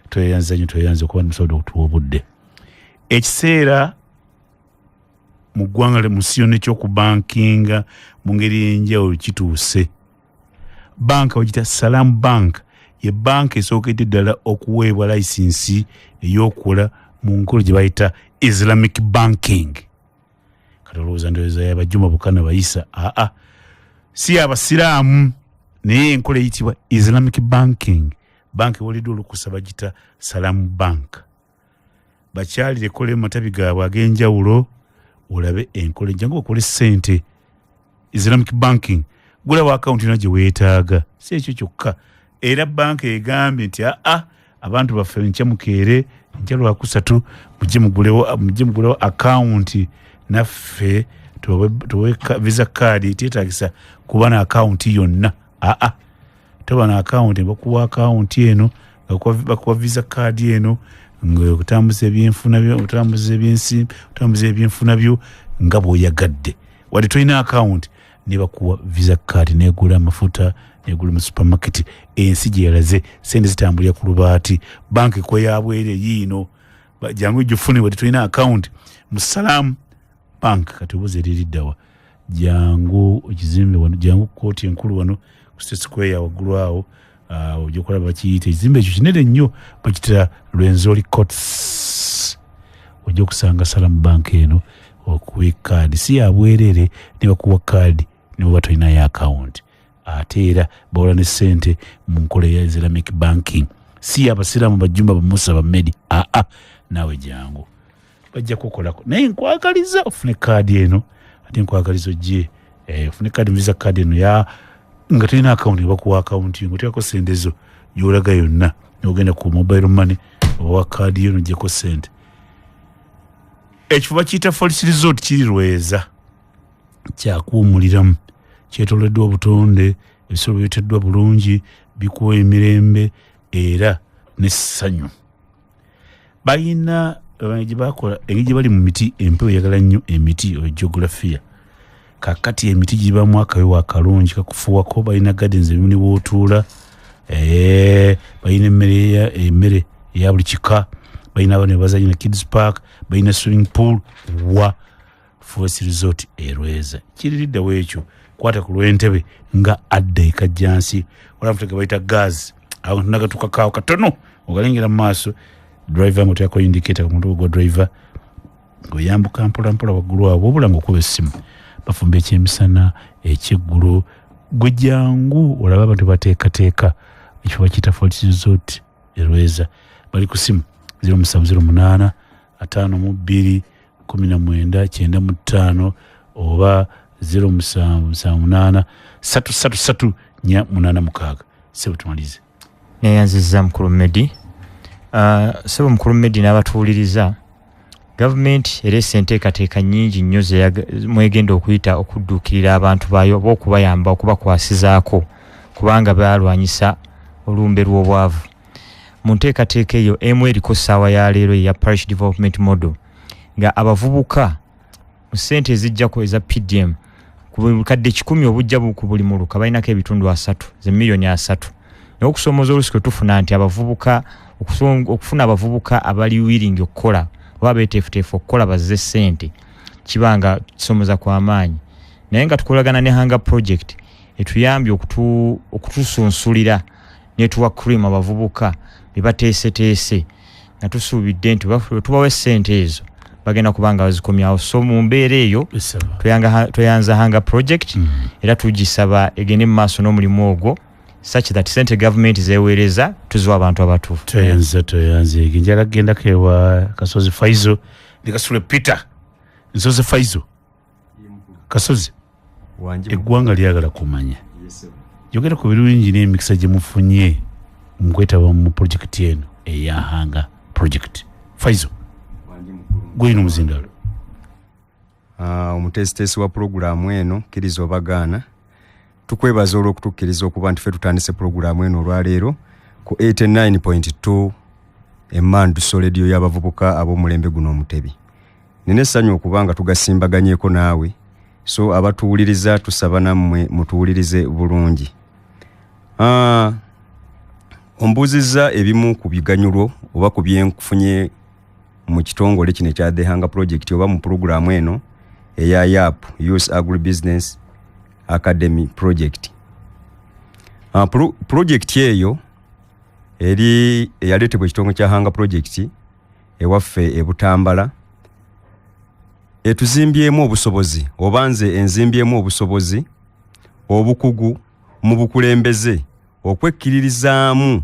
Tweyanza nnyo, tweyanza okuba musobodde okutuwa obudde. Ekiseera mu ggwanga mu nsi yonna eky'okubankinga mu ngeri ey'enjawulo kituuse. Banka bagiyita Salam Bank ye banka esookedde ddala okuweebwa layisinsi ey'okukola mu nkola gye bayita Islamic banking. Kati olowooza ndowooza y'abajuma bokka nabayisa. Aa, si abasiraamu, naye enkola eyitibwa Islamic banking. Banka eweereddwa olukusa bagiyita Salam Bank. Bakyalire ekole mu matabi gaabwe ag'enjawulo olabe enkola ejjangu okole ssente. Islamic banking gulawo akawunti yonna gye weetaaga, si ekyo kyokka. Era banka egambye nti aa, abantu baffe nkya mukeere, nkya lwakusatu mujje mugulewo akawunti naffe tubawe visa card. Teetaagisa kuba na akawunti yonna. Aa, toba na akawunti, bakuwa akawunti eno, bakuwa visa card eno ng'otambuza ebyenfuna byo, otambuza ebyensimbi, otambuza ebyenfuna byo nga bw'oyagadde. Wadde tolina akawunti ne bakuwa visa card n'egula amafuta, n'egula mu supermarket. Ensi gye yalaze ssente zitambulira ku lubaati. Banka ekweyabwere yiino, jangu gifune wadde tolina akawunti mu Salam Bank. Kati obuuza eririddawa? Jangu ekizimbe wano, jangu kkooti enkulu wano ku State Square waggulu awo, ojja okulaba bakiyita ekizimbe ekyo kinene nnyo, bakiyita Rwenzori Courts. Ojja okusanga Salam Bank eno okuwa ekaadi, si ya bwereere, ne bakuwa kaadi ne bw'oba tolinayo akawunti. Ate era bawola ne ssente mu nkola eya Islamic banking, si abasiraamu bajjumba bamusa bamedi. Aa, naawe jangu bajja kukolako. Naye nkwagaliza ofune kaadi eno, ate nkwagaliza ojje ofune kaadi, visa kaadi eno ya Nga tolina akawunti, bakuwa akawunti ng'oteekako sente zo gy'olaga yonna, n'ogenda ku mobile money oba kaadi yo n'oggyako sente. Ekifo bakiyita Forest Resort, kiri Lweza, kyakuwummuliramu, kyetooloddwa obutonde, ebisolo byeteddwa bulungi, bikuwa emirembe era n'essanyu. Balina gye bakola engeri gye bali mu miti, empewo eyagala nnyo emiti, oyo geographiya. Kakati emiti gibamu akawewo akalungi kakufuwako. Balina gardens ebimu ne wootuula, balina emmere eya buli kika, balina abaana bazanya na kids park, balina swimming pool. Wa Forest Resort Erweza kiririddewo ekyo, kwata ku lw'Entebe nga adda Ekajjansi, wala bayita gas awo nagatukakaawo katono ogalengera mu maaso. Driver nga oteekako indicator ku mutuku gwa driver ng'oyambuka mpola mpola waggulu awo, wabula ng'okuba essimu. Bafumba ekyemisana, ekyeggulo. Gwe jangu olabe abantu bateekateeka. Ekifo bakiyita Forest Resort Erweza. Bali ku simu 0708 52 19 95 oba 0778 333 486. Sebo, tumalize. Neyanziza mukulu Medi. Sebo mukulu Medi n'abatuwuliriza, gavumenti ereese enteekateeka nnyingi nnyo mwegenda okuyita okudduukirira abantu baayo oba okubayamba, okubakwasizaako kubanga balwanyisa olumbe lw'obwavu. Mu nteekateeka eyo emu eriko ssaawa ya leero eya Parish Development Model, nga abavubuka mu ssente ezijjako eza PDM ku buli bukadde 100 obujja ku buli muluka balinako ebitundu 30, ze miliyoni 30. Naye okusoomoza olusi kwe tufuna nti abavubuka okufuna abavubuka abali willing okukola oba beeteefuteefu okukola bazze ssente kibanga kisoomoza kw'amaanyi. Naye nga tukolagana ne Hunger Project, etuyambye okutusunsulira netuwa cream abavubuka be bateeseteese, nga tusuubidde nti bwe tubawa essente ezo bagenda kuba nga bazikomyawo. So mu mbeera eyo tweyanza Hunger Project era tugisaba egende mu maaso n'omulimu ogwo such that sente gavumenti zeweereza tuziwa abantu abatuufu. Tweyanza, tweyanze. Njala kugendako ewa Kasozi Faizo ne Kasule Peter. Nsozi Faizo, Kasozi, eggwanga lyagala kumanya, yogera ku birungi n'emikisa gye mufunye mu kwetaba mu projekiti eno eya Hunger Project. Faizo, gweyina omuzindalo. Omuteesiteesi wa pulogulaamu eno, kkiriza obagaana, tukwebaza olw'okutukkiriza okuba nti ffe tutandise pulogulaamu eno olwaleero ku 89.2 Emanduso, rediyo y'abavubuka ab'omulembe guno Omutebi. Nina essanyu okuba nga tugasimbaganyeko naawe, so abatuwuliriza tusaba nammwe mutuwulirize bulungi. Ombuuzizza ebimu ku biganyulwo oba ku byenfunye mu kitongole kino ekya The Hunger Project oba mu pulogulaamu eno eya YAP, Youth Agribusiness Academy Project. Project eyo eri eyaleetebwa ekitongole kya Hunger Project ewaffe e Butambala etuzimbyemu obusobozi, oba nze enzimbyemu obusobozi, obukugu mu bukulembeze, okwekkiririzaamu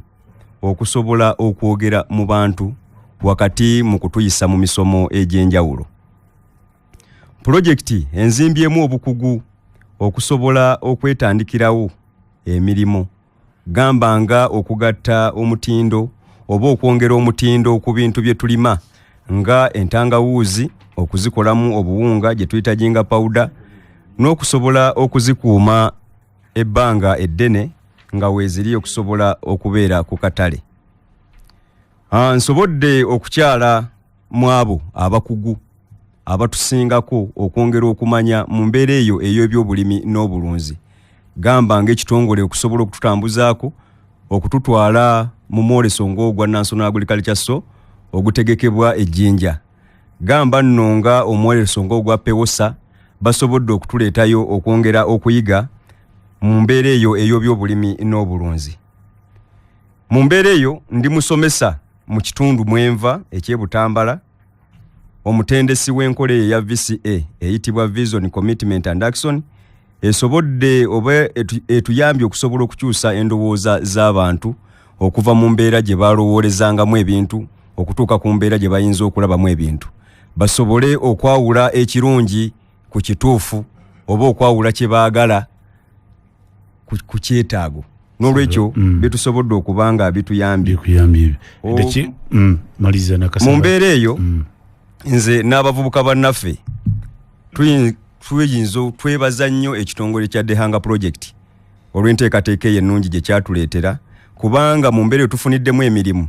okusobola okwogera mu bantu wakati mu kutuyisa mu misomo egy'enjawulo. Pulojekiti enzimbyemu obukugu okusobola okwetandikirawo emirimu, gamba nga okugatta omutindo oba okwongera omutindo ku bintu bye tulima nga entangawuuzi, okuzikolamu obuwunga gye tuyita ginger powder, n'okusobola okuzikuuma ebbanga eddene nga weeziri okusobola okubeera ku katale. Nsobodde okukyala mu abo abakugu abatusingako okwongera okumanya mu mbeera eyo ey'ebyobulimi n'obulunzi, gamba ng'ekitongole okusobola okututambuzaako okututwala mu mwoleso ng'ogwa National Agriculture Show ogutegekebwa ejjinja, gamba nno nga omwoleso ng'ogwa PEWOSA, basobodde okutuleetayo okwongera okuyiga mu mbeera eyo ey'ebyobulimi n'obulunzi. Mu mbeera eyo ndi musomesa mu kitundu mwenva eky'Ebutambala, omutendesi w'enkola eyo eya VCA eyitibwa Vision, Commitment and Action, esobodde oba etuyambye okusobola okukyusa endowooza z'abantu okuva mu mbeera gye balowoolezangamu ebintu okutuuka ku mbeera gye bayinza okulabamu ebintu, basobole okwawula ekirungi ku kituufu oba okwawula kye baagala. ku kyetaago. N'olwekyo bitusobodde okuba nga bituyambye. Mu mbeera eyo nze n'abavubuka bannaffe tuyinza twebaza nnyo ekitongole kya The Hunger Project olw'enteekateeka eyo ennungi gye kyatuleetera, kubanga mu mbeera eyo tufuniddemu emirimu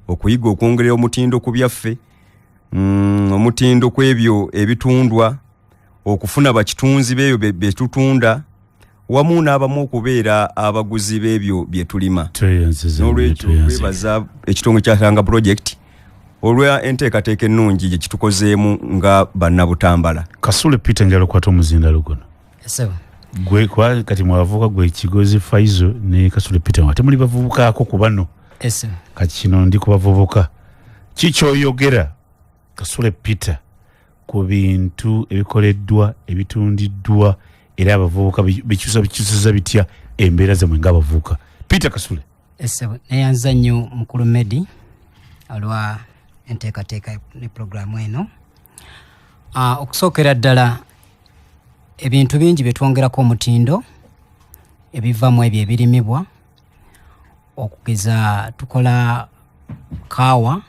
okuyiga okwongerera omutindo ku byaffe, omutindo ku ebyo ebitundwa, okufuna bakitunzi b'ebyo bye tutunda, wamu n'abamu okubeera abaguzi b'ebyo bye tulima. N'olwekyo twebaza ekitongole kya Hunger Project olwa enteekateeka ennungi gye kitukozeemu nga bannabutambala. Kasule Peter, njala okukwata omuzindalo guno. Gwe kwa kati mwavuka gwe Kigozi Faizo ne Kasule Peter, ate muli bavubukaako ku bano. Kati kino ndi ku bavubuka. Kikyoyogera Kasule Peter ku bintu ebikoleddwa, ebitundiddwa, era abavubuka bikyusa bitya embeera zammwe ng'abavubuka? Peter Kasule. Neyanza nnyo mukulu Medi olwa enteekateeka ne pulogulaamu eno. Okusookera ddala ebintu bingi bye twongerako omutindo ebiva mu ebyo ebirimibwa. Okugeza tukola kaawa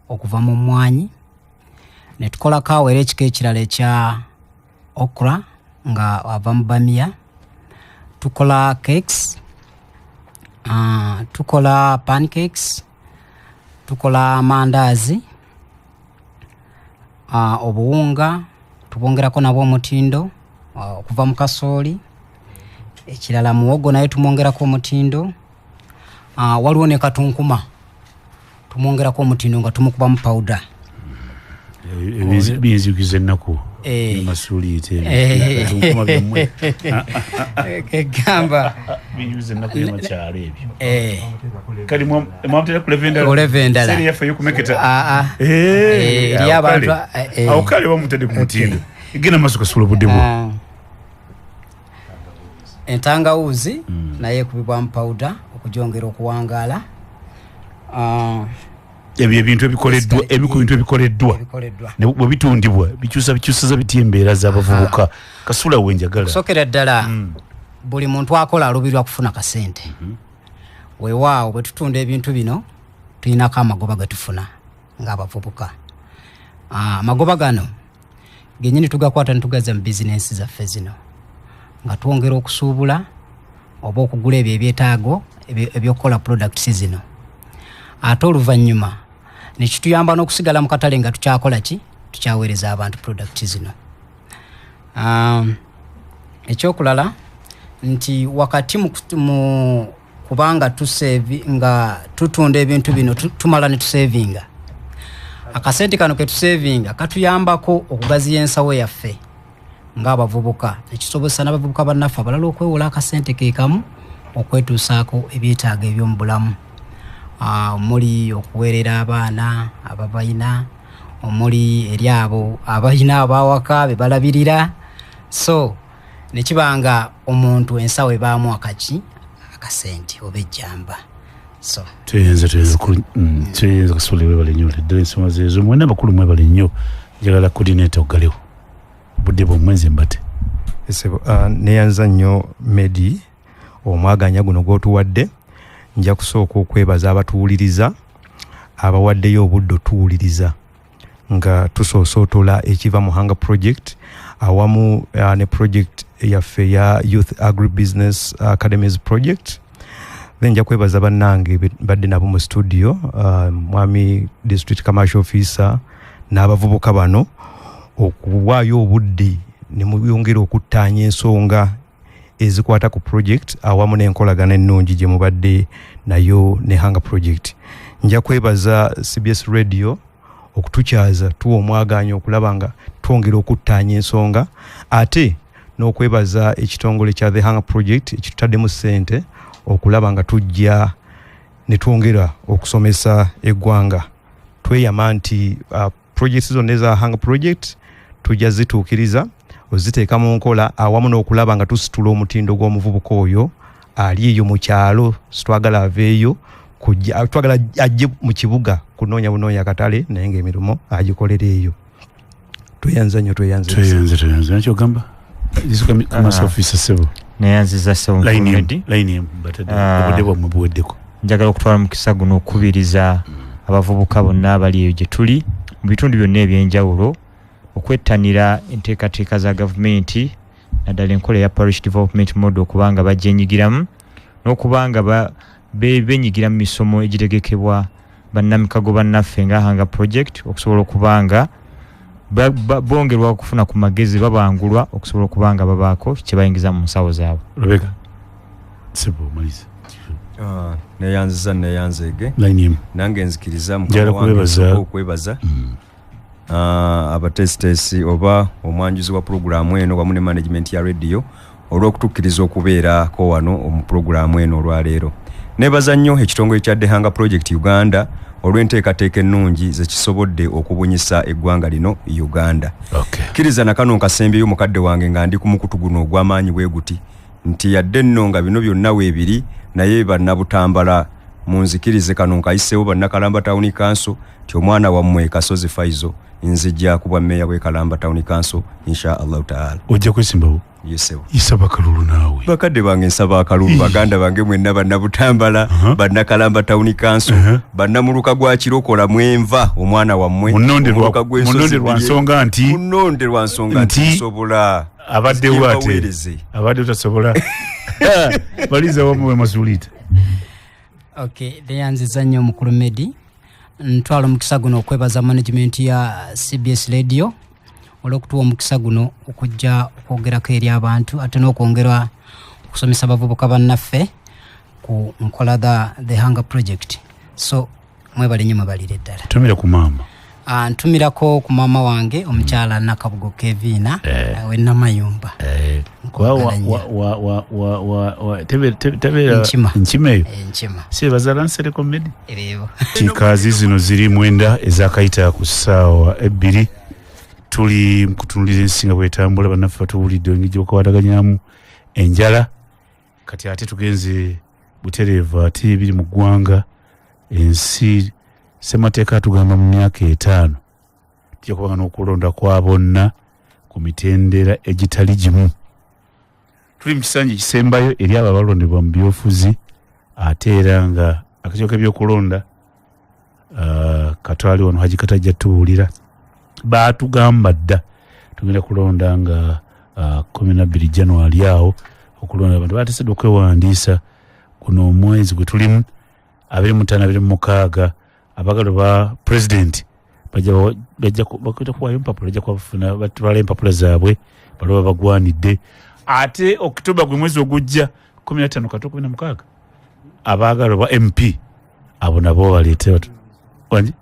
okuva mu mmwanyi, ne tukola kaawa era ekika ekirala ekya okra nga ava mu bamia, tukola cakes, tukola pancakes, tukola amandaazi, obuwunga tubwongerako nabwo omutindo okuva mu kasooli. Ekirala muwogo naye tumwongerako omutindo. Waliwo ne katunkuma tumwongerako omutindo nga tumukubamu powder. Binzijukiza ennaku masuuliite katunkuma byammwe kegamba binzijukiza ennaku y'amakyalo ebyo. Kati mwamutera kuleva endala seri yaffe ey'okumeketa eri abantu awo kale bamutadde ku mutindo. Genda maaso Kasule, obudde bwo. Entangawuzi naye ekubibwamu powder okugyongera okuwangaala. Ebyo ebintu ebikoleddwa, ebintu ebikoleddwa bwe bitundibwa bikyusa bitya embeera z'abavubuka? Kasule we njagala. Okusookera ddala buli muntu akola alubirwa kufuna kasente. Weewaawo bwe tutunda ebintu bino tulinako amagoba ge tufuna ng'abavubuka. Amagoba gano gennyini tugakwata ne tugazza mu bizinensi zaffe zino nga twongera okusuubula oba okugula ebyo ebyetaago ebyokukola products zino. Ate oluvannyuma ne kituyamba n'okusigala mu katale nga tukyakola ki, tukyaweereza abantu products zino. Ekyokulala nti wakati mu kubanga nga tutunda ebintu bino tumala ne tusevinga. Akasente kano ke tusevinga katuyambako okugaziya ensawo yaffe ng'abavubuka, nekisobozesa n'abavubuka bannaffe abalala okwewola akasente ke kamu okwetuusaako ebyetaago eby'omu bulamu, omuli okuweerera abaana ababalina, omuli eri abo abalina abawaka be balabirira. So nekiba nga omuntu ensawo ebaamu akaki akasente oba ejjamba. So Tweyanza Kasule, webale nnyo ddala ensonga zeezo. Mwenna abakulu mwebale nnyo. Njagala coordinator oggalewo budde bwomwe nze mbate. Neyanza nnyo Medi omwaganya guno gw'otuwadde. Nja kusooka okwebaza abatuwuliriza abawaddeyo obudde otuwuliriza nga tusoosootola ekiva mu Hunger Project awamu ne project yaffe ya Youth Agribusiness Academies Project. Then nja kwebaza bannange badde nabo mu studio, mwami district commercial officer n'abavubuka bano okuwaayo obudde ne muyongera okuttaanya ensonga ezikwata ku project awamu n'enkolagana ennungi gye mubadde nayo ne Hunger Project. Nja kwebaza CBS Radio okutukyaza tuwa omwagaanya okulaba nga twongera okuttaanya ensonga, ate n'okwebaza ekitongole kya The Hunger Project ekitutaddemu ssente okulaba nga tujja ne twongera okusomesa eggwanga. Tweyama nti projects zonna eza Hunger Project tujja zituukiriza oziteeka mu nkola awamu n'okulaba nga tusitula omutindo gw'omuvubuka oyo ali eyo mu kyalo. Sitwagala aveeyo kujja, twagala ajje mu kibuga kunoonya bunoonya katale, naye ng'emirimu agikolera eyo. Tweyanza nnyo, tweyanza. Tweyanza. Nakyogamba commercial officer sebo. Neyanziza ssebo Line emu batadde obudde bwammwe buweddeko. Njagala okutwala mukisa guno okukubiriza abavubuka bonna abali eyo gye tuli mu bitundu byonna ebyenjawulo okwettanira enteekateeka za gavumenti, naddala enkola eya parish development model, okubanga bagyenyigiramu n'okubanga benyigira mu misomo egitegekebwa bannamikago bannaffe nga Hunger Project, okusobola okubanga bongerwa okufuna ku magezi, babangulwa okusobola okubanga babaako kye bayingiza mu nsawo zaabwe. Rebecca, sebo maliza. Neyanziza neyanzeege. Nange nzikiriza Njagala mukama okwebaza abateesiteesi oba omwanjuzi wa pulogulaamu eno wamu ne management ya radio olw'okutukkiriza okubeerako wano mu pulogulaamu eno olwaleero. Nebaza nnyo ekitongole kya The Hunger Project Uganda olw'enteekateeka ennungi zekisobodde okubunyisa eggwanga lino Uganda. Kkiriza nakano nkasembyeyo mukadde wange nga ndi ku mukutu guno ogw'amaanyi bwe guti nti yadde nno nga bino byonna weebiri, naye bannabutambala munzikirize kano nkayiseewo bannakalamba Town Council nti omwana wammwe Kasozi Faizo nzijja ku bwa mmeeya bw'e Kalamba Town Council insha Allahu taala. Ojja kwesimbawo? Yesebo. Isaba akalulu naawe. Bakadde bange nsaba akalulu, baganda bange mwenna bannabutambala, bannakalamba Town Council, bannamuluka gwa Kirokola mwenva omwana wammwe. Munonde lwa nsonga nti munonde lwa nsonga nti nsobola. Abaddewo ate abadde utasobola. Baliza wamuwe masuulita. Okay, neyanziza nnyo mukulu Medi. Ntwala omukisa guno okwebaza management ya CBS Radio olw'okutuwa omukisa guno okujja okwogerako eri abantu, ate n'okwongera okusomesa abavubuka bannaffe ku nkola the Hunger Project. So mwebale nnyo, mwebalire ddala. Tumira ku maama. Ntumirako ku maama wange omukyala Nakabugo Kevina w'e Namayumba. Tebeera Nkima eyo. Nkima. Si bazaala Nsereko Medi? Ereebo. Kikazi zino ziri 9 ezakayita ku ssaawa 2. Tuli mukutunulira ensi nga bwetambula, bannaffe batuwulidde engeri gye bakwataganyamu enjala. Kati ate tugenze butereevu ate ebiri mu ggwanga, ensi ssemateeka atugamba mu myaka 5 tujja kubanga n'okulonda kwa bonna ku mitendera egitali gimu. Tuli mu kisanja ekisembayo eri abo abalondebwa mu byobufuzi, ate era nga akakiiko k'ebyokulonda katwali wano Haji Katajja tuwulira baatugamba dda tugenda kulonda nga 12 January awo okulonda. Abantu bateeseddwa okwewandiisa guno omwezi gwe tulimu 25 26 abagalo ba president bajja kuwaayo empapula, bajja kubafuna batwala empapula zaabwe baloba bagwanidde. Ate October gwe mwezi ogujja 15 kato 16 abaagala ba MP abo nabo baleete 16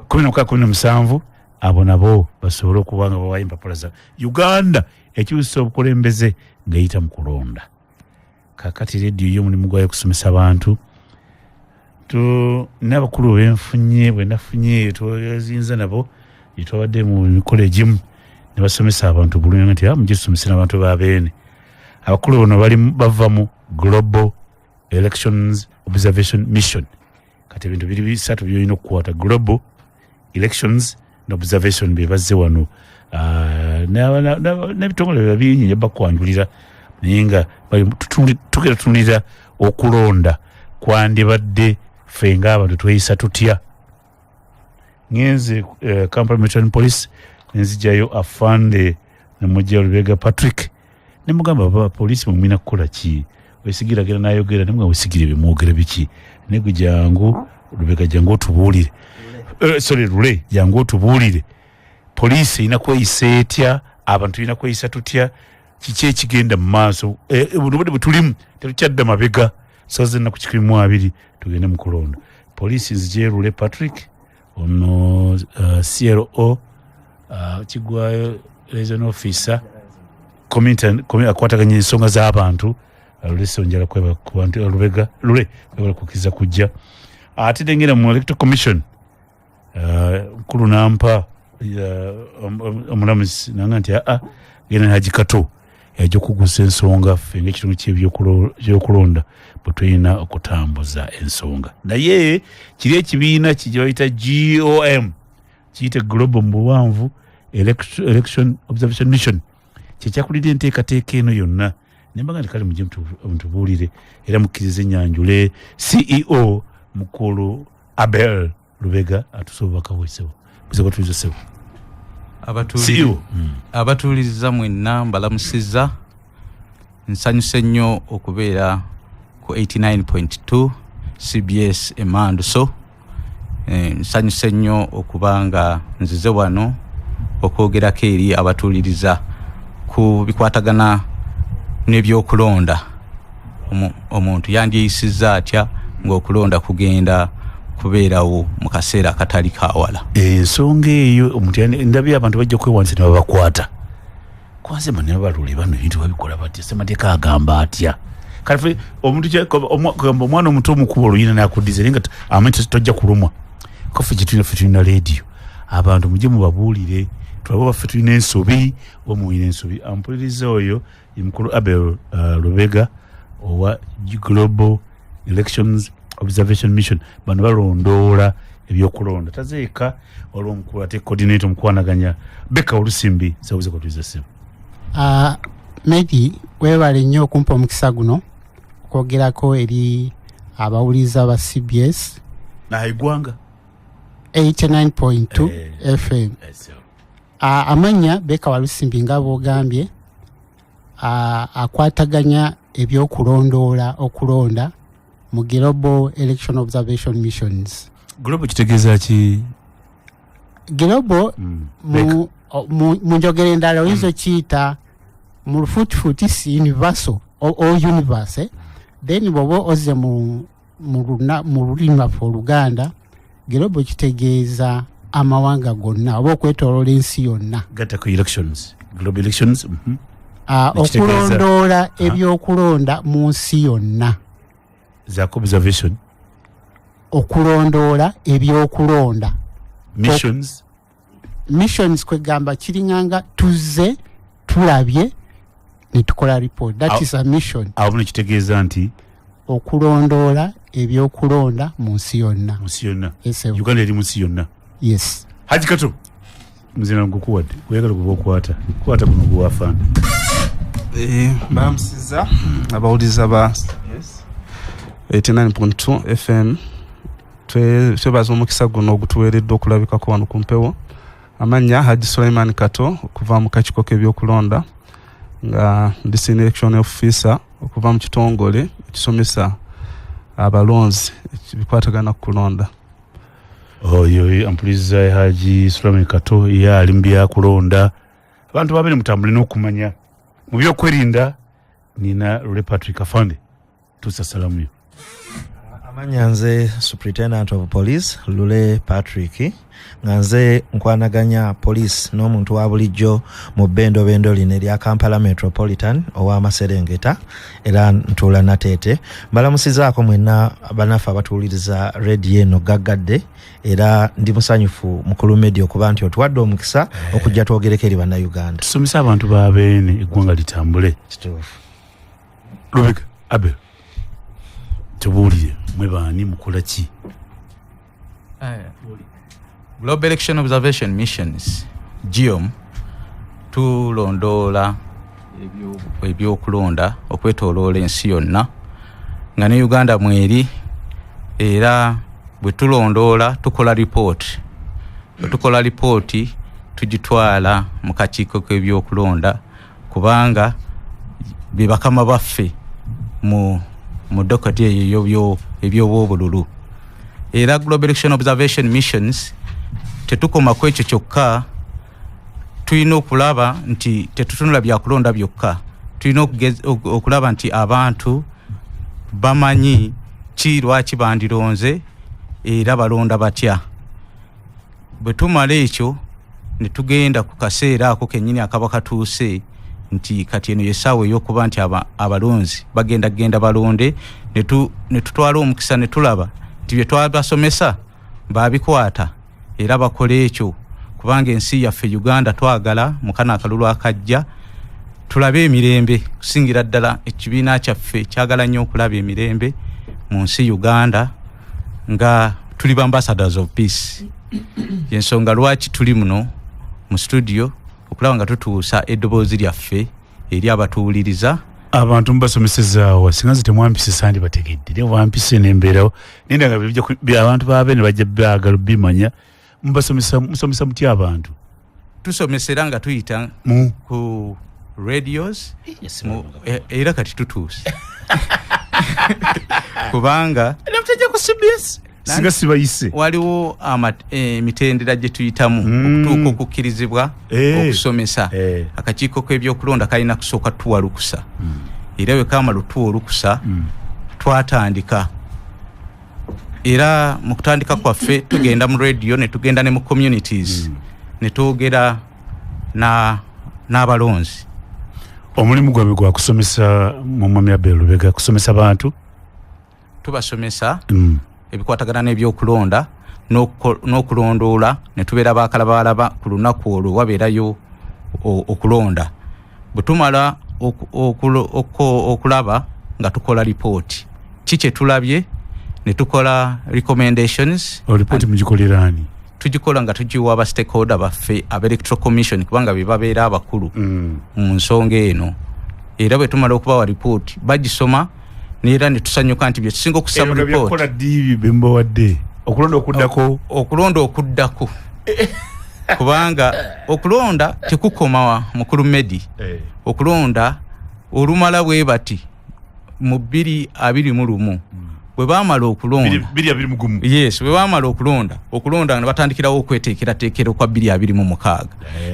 17 abo nabo basobole okuba nga bawayo empapula zaabwe. Uganda ekyusa obukulembeze ng'eyita mu kulonda. Kaakati rediyo yo omulimu gwayo okusomesa abantu. N'abakulu benfunye bwe nafunye twezinza nabo twabadde mu mikolo egimu ne basomesa abantu bulungi nti mujje tusomese n'abantu ba Beene. Abakulu bano bali bava mu Global Elections Observation Mission. Kati ebintu biri bisatu by'olina okukwata: Global Elections and Observation bye bazze wano, n'ebitongole biba bingi bakwanjulira, naye nga tugenda tutunulira okulonda kwandibadde ffe ng'abantu tweyisa tutya. Ngenze Kampala Metropolitan Police nenzijjayo afande nemujja Lubega Patrick ne mugamba ba poliisi mwe mulina kukola ki, wesigira gera n'ayogera ne mugamba wesigira bye biki, ne gwe jangu Lubega jangu otubuulire, sorry Lule jangu otubuulire poliisi erina kweyisa etya, abantu tulina kweyisa tutya, kiki ekigenda mu maaso. Buno budde bwe tulimu tetukyadda mabega, saza ennaku 120 tugende mu kulonda. Poliisi nzije Lule Patrick ono CLO kigwayo liaison officer community akwataganya ensonga z'abantu Lule njala kweba ku bantu Lubega Lule kwebala kukkiriza kujja. Ate nengenda mu Electoral Commission mukulu nampa omulamuzi nanga nti genda Haji Kato yajja okugusa ensonga ffe ng'ekitundu ky'ebyokulonda bwe tulina okutambuza ensonga. Naye kiri ekibiina kye bayita GOM kiyite Global mu buwanvu Election Observation Mission kyekyakulidde enteekateeka eno yonna. Nembaga nti kale mujje mutubuulire era mukkirize ennyanjule CEO mukulu Abel Lubega atuuse obubaka bwe. Ssebo, buze tulizo, ssebo CEO. Abatuuliriza mwenna mbalamusizza. Nsanyuse nnyo okubeera ku 89.2 CBS Emanduso. Nsanyuse nnyo okuba nga nzize wano okwogerako eri abatuuliriza ku bikwatagana n'ebyokulonda. Omuntu yandyeyisizza atya ng'okulonda kugenda kubeerawo mu kaseera akatali kawala? Ensonga eyo omuntu ndabye abantu bajja kwewandiisa ne babakwata kwanze bano balule bano ebintu babikola batya? Semateeka agamba atya? Kale ffe omuntu kugamba omwana omuto omukuba oluyina nakuddiza, naye nga amanyi tojja kulumwa. Ko ffe kyetulina, ffe tulina leediyo. Abantu mujje mubabuulire tulabe oba ffe tulina ensobi oba mulina ensobi. Ampuliriza oyo ye mukulu Abel Lubega owa Global Elections Observation Mission. Bano balondoola ebyokulonda. Tazeeka, waliwo omukulu ate coordinator, omukwanaganya, Beka Olusimbi. Sabuze kwatuliza, ssebo. Maybe weebale nnyo okumpa omukisa guno okwogerako eri abawuliriza ba CBS na eggwanga 89.2 FM. Ssebo. Amannya Beka Walusimbi, nga bwogambye, akwataganya ebyokulondoola okulonda mu Global Election Observation Missions. Global kitegeeza ki? Global Beka. mu njogera endala oyinza okiyita mu lufuutifuuti si universal o universe, eh? Then bw'oba ozze mu lulimi lwaffe Oluganda, global kitegeeza amawanga gonna oba okwetooloola ensi yonna. Gattako elections, global elections. Okulondoola ebyokulonda mu nsi yonna. Zaako observation. Okulondoola ebyokulonda. Missions. Missions kwegamba kiringanga tuzze tulabye ne tukola report. That is a mission. Awo buno kitegeeza nti okulondoola ebyokulonda mu nsi yonna. Mu nsi yonna. Yes, sir. Uganda eri mu nsi yonna. Yes. Haji Kato, muzina ngukuwadde, gweyagala guba okwata kwata guno guwafaana. Mbalamusiza abawuliza ba CBS 89.2 FM. Twebaza omukisa guno ogutuweereddwa okulabikako wano ku mpewo. Amannya Haji Suleiman Kato, okuva mu kakiiko k'ebyokulonda, nga ndi senior election officer okuva mu kitongole ekisomesa abalonzi ebikwatagana ku kulonda. Oyo ampuliza Haji Suleiman Kato, ye ali mu byakulonda. Abantu babiri mutambule n'okumanya mu byokwerinda. Nina Lule Patrick Afande, tusa salamu yo. Amanya nze Superintendent of Police Lule Patrick, nga nze nkwanaganya police n'omuntu wa bulijjo mu bbendobendo lino erya Kampala Metropolitan ow'amaserengeta, era ntuula Nateete. Mbalamusizaako mwenna bannaffe abatuwuliriza rediyo eno gaggadde, era ndi musanyufu mukulu Media okuba nti otuwadde omukisa okujja twogereko eri Bannayuganda. Tusomese abantu babeene, eggwanga litambule. Kituufu. Lubega Abel, tubuulire, mwe baani, mukola ki? Global Election Observation Missions, GEOM, tulondoola ebyokulonda okwetooloola ensi yonna, nga ne Uganda mweri. Era bwe tulondoola tukola ripooti. Bwe tukola ripooti tugitwala mu kakiiko k'ebyokulonda, kubanga be bakama baffe mu dokati eyo ebyobwobululu. Era Global Election Observation Missions tetukoma ku ekyo kyokka. Tulina okulaba nti tetutunula byakulonda byokka, tulina okulaba nti abantu bamanyi ki lwaki bandironze era balonda batya. Bwe tumala ekyo ne tugenda ku kaseera ako kennyini akaba katuuse nti kati eno yessaawa ey'okuba nti abalonzi bagenda genda balonde, ne tutwala omukisa ne tulaba nti bye twabasomesa babikwata era bakola ekyo, kubanga ensi yaffe Uganda twagala mu kano akalulu akajja tulabe emirembe. Kusingira ddala ekibiina kyaffe kyagala nnyo okulaba emirembe mu nsi Uganda, nga tuli ba ambassadors of peace. Yensonga lwaki tuli muno mu studio, okulaba nga tutuusa eddoboozi lyaffe eri abatuwuliriza. Abantu mubasomesezaawa, singa nze temwampise sandi bategedde, naye wampise nembeerawo nenda nga abantu babe ne bajja baagala bimanya. Mubasomesa, musomesa mutya abantu? Tusomesa era nga tuyita ku radios era kati tutuuse kubanga namutajja ku CBS singa sibayise. Waliwo emitendera gye tuyitamu okutuuka okukkirizibwa okusomesa. Akakiiko k'ebyokulonda kalina kusooka tuwa lukusa, era bwe kamala otuwa olukusa twatandika. Era mu kutandika kwaffe tugenda mu radio ne tugenda ne mu communities ne twogera n'abalonzi. Omulimu gwabwe gwa kusomesa mu Mwami Abel Lubega, kusomesa bantu? Tubasomesa ebikwatagana n'ebyokulonda n'okulondoola, ne tubeera bakalabalaba ku lunaku olwo wabeerayo okulonda. Bwe tumala okulaba nga tukola lipooti, ki kye tulabye, ne tukola recommendations. Lipooti mugikolera ani? Tugikola nga tugiwa aba stakeholder baffe aba Electoral Commission, kubanga be babeera abakulu mu nsonga eno. Era bwe tumala okubawa lipooti bagisoma, neera ne tusanyuka nti bye tusinga okussa mu lipooti. Byakukola ddi bye mubawadde? Okulonda okuddako? Okulonda okuddako, kubanga okulonda tekukoma, mukulu Medi. Okulonda olumala bwe bati mu 2021 bwe baamala okulonda, 2021. Yes, bwe baamala okulonda ne batandikirawo okweteekerateekera okwa 2026,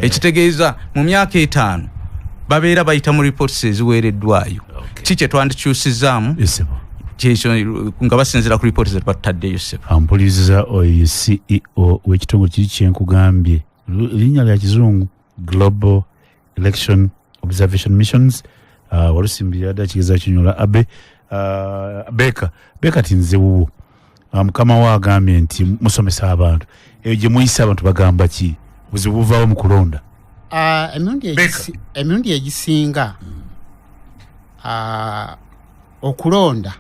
ekitegeeza mu myaka 5 babeera bayita mu reports eziweereddwayo, ki kye twandikyusizaamu, kyekyo nga basinziira ku ripooti zebatutaddeyo, ssebo. Ampuliriza, oyo CEO w'ekitongole kiri kyenkugambye, linnya lya kizungu, Global Election Observation Missions. Walusimbi yadde akigeza kinyola abe beka beka ti nze wuwo. Mukama we agambye nti musomesa abantu, eyo gye muyise abantu bagamba ki? Buzibu buvaawo mu kulonda? Emirundi egisinga okulonda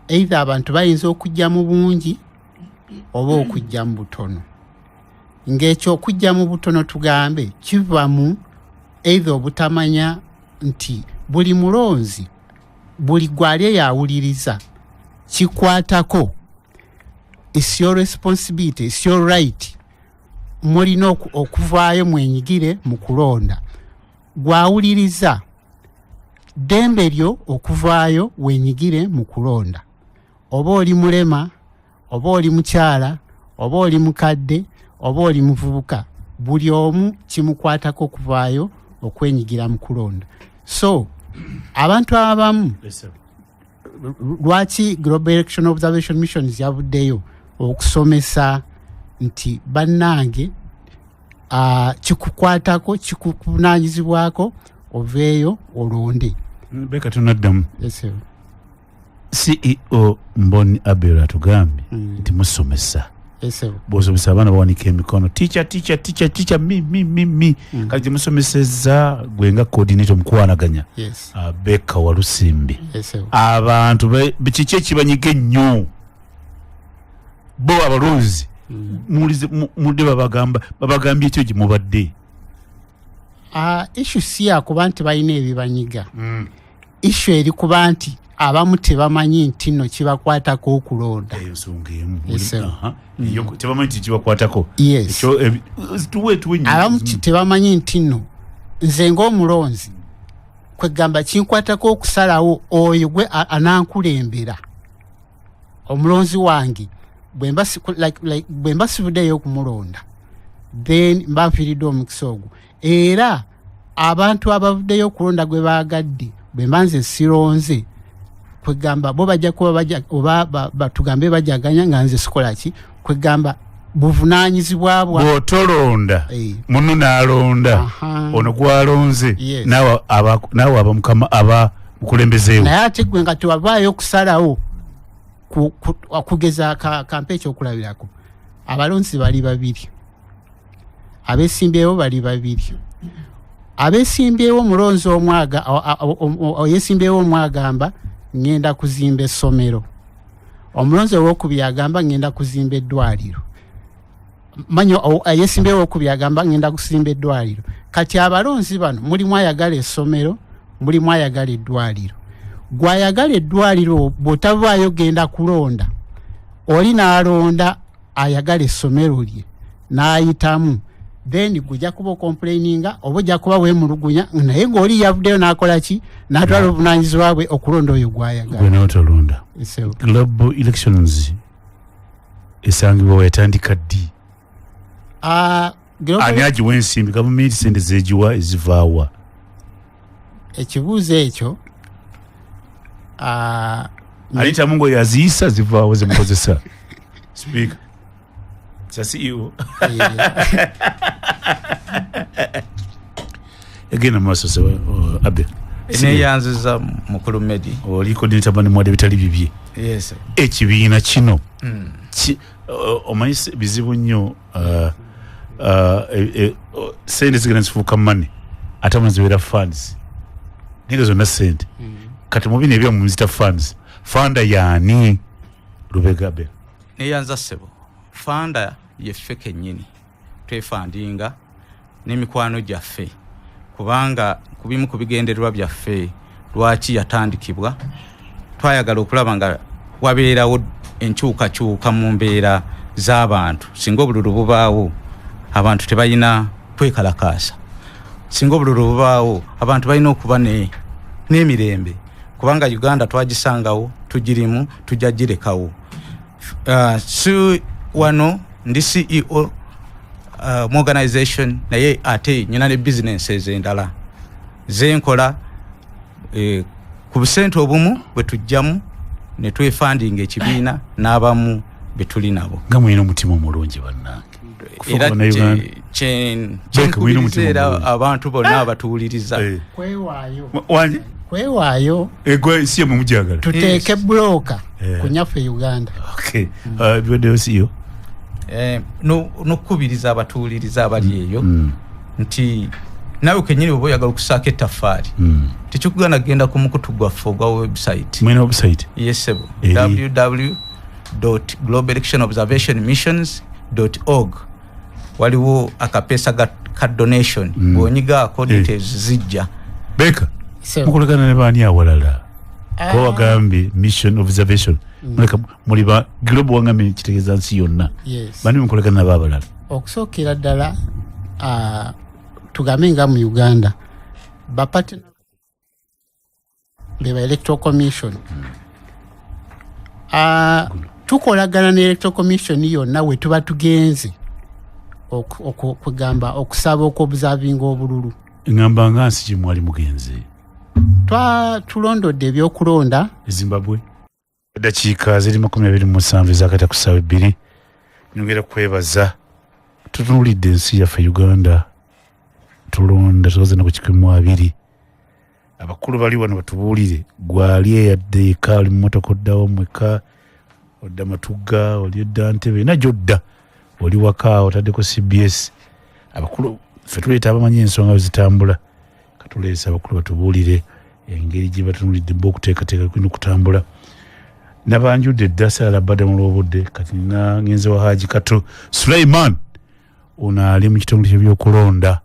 either abantu bayinza okujja mu bungi oba okujja mu butono. Ng'ekyo okujja mu butono tugambe kiva mu either obutamanya nti buli mulonzi, buli gwali eyawuliriza kikwatako, is your responsibility, is your right, mulina okuvaayo mwenyigire mu kulonda. Gwawuliriza, ddembe lyo okuvaayo wenyigire mu kulonda, oba oli mulema, oba oli mukyala, oba oli mukadde, oba oli muvubuka, buli omu kimukwatako okuvaayo okwenyigira mu kulonda. So abantu abamu, lwaki Global Election Observation Missions yavuddeyo okusomesa nti bannange, kikukwatako, kikuvunanyizibwako, oveeyo olonde. Beka tunaddamu. Yes, sir. CEO Mboni Abel atugambye nti musomesa. Yes, sir. Bwosomesa abaana bawanika emikono, "Teacher, teacher, teacher, teacher, me, me, me, me." Kati gyemusomeseza gwe nga coordinator omukwanaganya, Beka Walusimbi, Yes, sir. abantu kiki ekibanyiga ennyo bo abalonzi? Muwulize, mudde babagambye ekyo gye mubadde. Issue si yakuba nti balina ebibanyiga. Issue eri kuba nti abamu tebamanyi nti nno kibakwatako okulonda. Eyo nsonga emu. Yes, sir. Aha. Eyo tebamanyi nti kibakwatako. Yes. Ekyo, tuwe nnyo. Abamu tebamanyi nti nno nze ng'omulonzi kwegamba kinkwatako okusalawo oyo gwe anankulembera, omulonzi wange, bwe mba like, bwe mba sivuddeyo okumulonda, then mba nfiiriddwa omukisa ogwo. Era abantu abavuddeyo okulonda gwe baagadde, bwe mba nze sironze, kwegamba bo bajja kuba oba tugambe bajaganya nga nze sikola ki, kwegamba buvunaanyizibwa bwa Bw'otolonda, muno n'alonda, ono gwalonze, naawe aba mukama, aba mukulembezeewo. Naye ate gwe nga tewavaayo okusalawo okugeza kampe ekyokulabirako, abalonzi bali babiri, abeesimbyewo bali babiri. Abeesimbyewo, omulonzi omu yeesimbyewo omu agamba ŋŋenda kuzimba essomero, omulonzi owokubiri agamba ŋŋenda kuzimba eddwaliro. Manyi yeesimbyewo owokubiri agamba ŋŋenda kuzimba eddwaliro. Kati abalonzi bano mulimu ayagala essomero, Mulimu ayagala eddwaliro. Gwayagala eddwaliro bw'otavaayo genda kulonda, oli n'alonda ayagala essomero lye n'ayitamu, then gujja kuba ocomplaininga oba ojja kuba weemulugunya, naye ng'oli yavuddeyo n'akola ki, n'atwala obuvunaanyizibwa bwe okulonda oyo gw'ayagala. Gwe n'otalonda. So, Global elections esangibwa weyatandika ddi? Ani agiwa ensimbi? Gavumenti sente zegiwa ezivaawa? Ekibuuzo ekyo Anita Mungo yaziyisa, zivaawa zimukozesa? Speaker kya CEO egenda mu maaso. Abe. Neyanziza mukulu Medi. Oli coordinator, bani mwadde bitali bibye. Yes. Ekibiina kino omanyi bizibu nnyo, sente zigenda zifuuka money, ate amu zibeera funds, naye nga zonna sente. Kati mu bino ebyamu muzita funds, funder yaani? Lubega be. Neyanza ssebo. Funder yeffe kennyini, twefundinga n'emikwano gyaffe, kubanga ku bimu ku bigendererwa byaffe lwaki yatandikibwa, twayagala okulaba nga wabeerawo enkyukakyuka mu mbeera z'abantu. Singa obululu bubaawo, abantu tebalina kwekalakaasa. Singa obululu bubaawo, abantu balina okuba n'emirembe, kubanga Uganda twagisangawo, tugirimu, tujja girekawo. Si wano ndi CEO mu organization, naye ate nyina ne businesses endala zenkola, ku busente obumu bwe tujjamu ne twefundinga ekibiina n'abamu be tuli nabo. Nga mulina omutima omulungi, bannange. Era Kufuuka Bannayuganda. Beka, mulina omutima kyenkubiriza era omulungi. abantu bonna abatuwuliriza. Kwewaayo. Wanje? Kwewaayo. Egwe si yemwe mujagala. Tuteeke bulooka Eh. ku nyaffe Uganda. Okay. Biwaddeyo CEO. N'okukubiriza abatuwuliriza abali eyo nti naawe kenyini bw'oba oyagala okusaako ettaffaali, tekikugana kugenda ku mukutu gwaffe ogwa website. Mwina website? Yes ssebo. Eri? www global election observation missions org. Waliwo akapeesa ka donation, bw'onyigaako details zijja. Beka, So, mukolagana ne baani awalala? Ah. Kuba wagambye mission observation, muleka muli ba global, wangambye kitegeeza nsi yonna. Yes. Bani mukolagana nabo abalala? Okusookera ddala, tugambe nga mu Uganda bapartner beba Electoral Commission. Tukolagana ne Electoral Commission yonna we tuba tugenze kugamba okusaba okuobservinga obululu. Ngamba nga nsi gye mwali mugenze. Tulondodde ebyokulonda. Zimbabwe. Eddakiika ziri 27 ezakata ku ssaawa 2. Nyongera kwebaza. Tutunuulidde ensi yaffe Uganda, tulonda tubaze ku 120. Abakulu bali wano batubuulire. Gwali eyadde eka, oli mu mmotoka oddawo mweka, odda Matugga, oli odda Ntebe, najja odda oli waka otaddeko CBS. Abakulu ffe tuleeta abamanyi ensonga bwe zitambula. Katuleese abakulu batubuulire engeri gye batunuulidde bo okuteekateeka kulina okutambula. Nabanjudde dda, saala badde mu lw'obudde. Kati nina ngenze wa Haji Kato Suleiman, ono ali mu kitongole ky'ebyokulonda,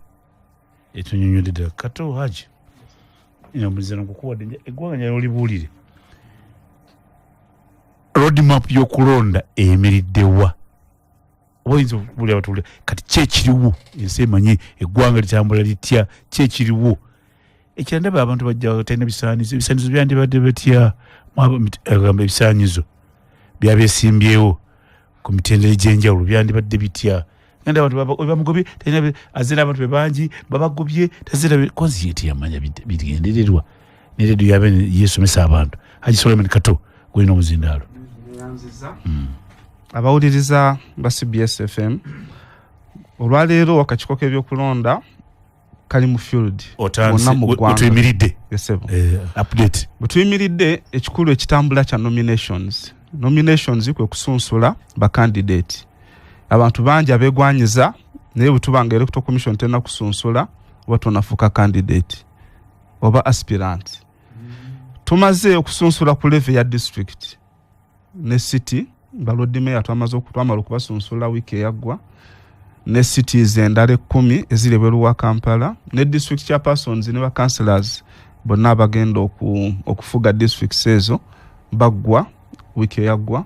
etunyonyodde ddala. Kato Haji, omuzano nkukuwadde, eggwanga njagala olibuulire roadmap y'okulonda eyimiridde wa, oba oyinza okubuulira abatuwulira kati ki ekiriwo, ensi emanye eggwanga litambula litya, ki ekiriwo. Ekira ndaba abantu bajja talina bisaanizo, ebisaanizo byandibadde batya? Agamba ebisaanyizo byabesimbyewo ku mitendera egy'enjawulo byandibadde bitya? Ngenda abantu bamugobye, talina azira abantu be bangi babagobye, tazira konzi ye teyamanya bigendererwa. Ne rediyo yabe yesomesa abantu. Haji Solomon Kato, gwolina omuzindaalo. Abawuliriza ba CBS FM, olwaleero akakiiko k'ebyokulonda kali mu field Otandise, wonna mu ggwanga. wetuyimiridde. Yes, sir. Update. Bwe tuyimiridde, ekikulu ekitambula kya nominations. Nominations kwe kusunsula bakandidate. Abantu bangi abeegwanyiza, naye bwe tuba nga Electoral Commission terina kusunsula, oba tonafuuka candidate oba aspirant. Tumaze okusunsula ku level ya district ne city. Ba lord mayor twamala okubasunsula wiiki eyaggwa, ne cities endala 10 eziri ebweru wa Kampala, ne district chairpersons ne ba councillors Bonna abagenda okufuga districts ezo baggwa wiiki eyaggwa.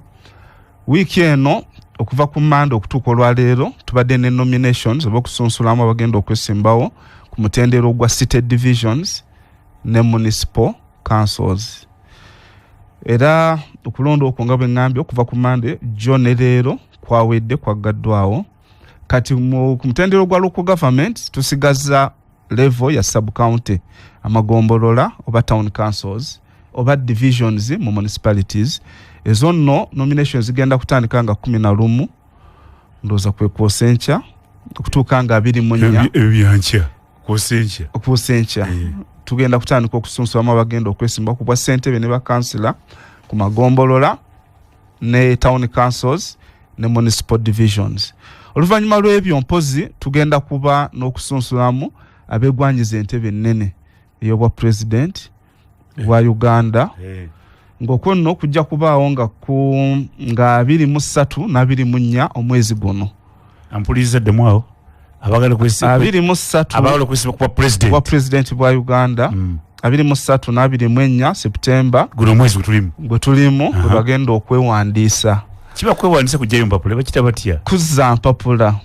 Wiiki eno okuva ku Mande okutuuka olwaleero tubadde ne nominations oba okusunsulamu abagenda okwesimbawo ku mutendera ogwa city divisions ne municipal councils. Era okulonda okwo nga bwe ŋŋambye okuva ku Mande jjo ne leero kwawedde, kwaggaddwawo. Kati ku mutendera ogwa local government tusigaza level ya sub county, amagombolola oba town councils oba divisions mu municipalities. Ezo nno nominations zigenda kutandika nga 11, ndowooza kwe kwosa enkya, okutuuka nga 24. Ebyo byankya, kwosa enkya. Okwosa enkya tugenda kutandika okusunsulamu abagenda okwesimba ku bwa ssentebe ne bakansila ku magombolola ne town councils ne municipal divisions. Oluvannyuma lw'ebyo mpozi tugenda kuba n'okusunsulamu abeegwanyiza entebe ennene ey'obwa president bwa Uganda, ng'okwo nno kujja kubaawo nga 23 na 24 omwezi guno. Ampuliza, ddemu awo, abagala 23 abagala okwesiba kuba president. Bwa president bwa Uganda, 23 na 24 September. Guno omwezi gwe tulimu. Gwe tulimu, gwe bagenda okwewandiisa. Kiba kwewandiisa kujjayo mpapula, bakita batya? Kuzza mpapula,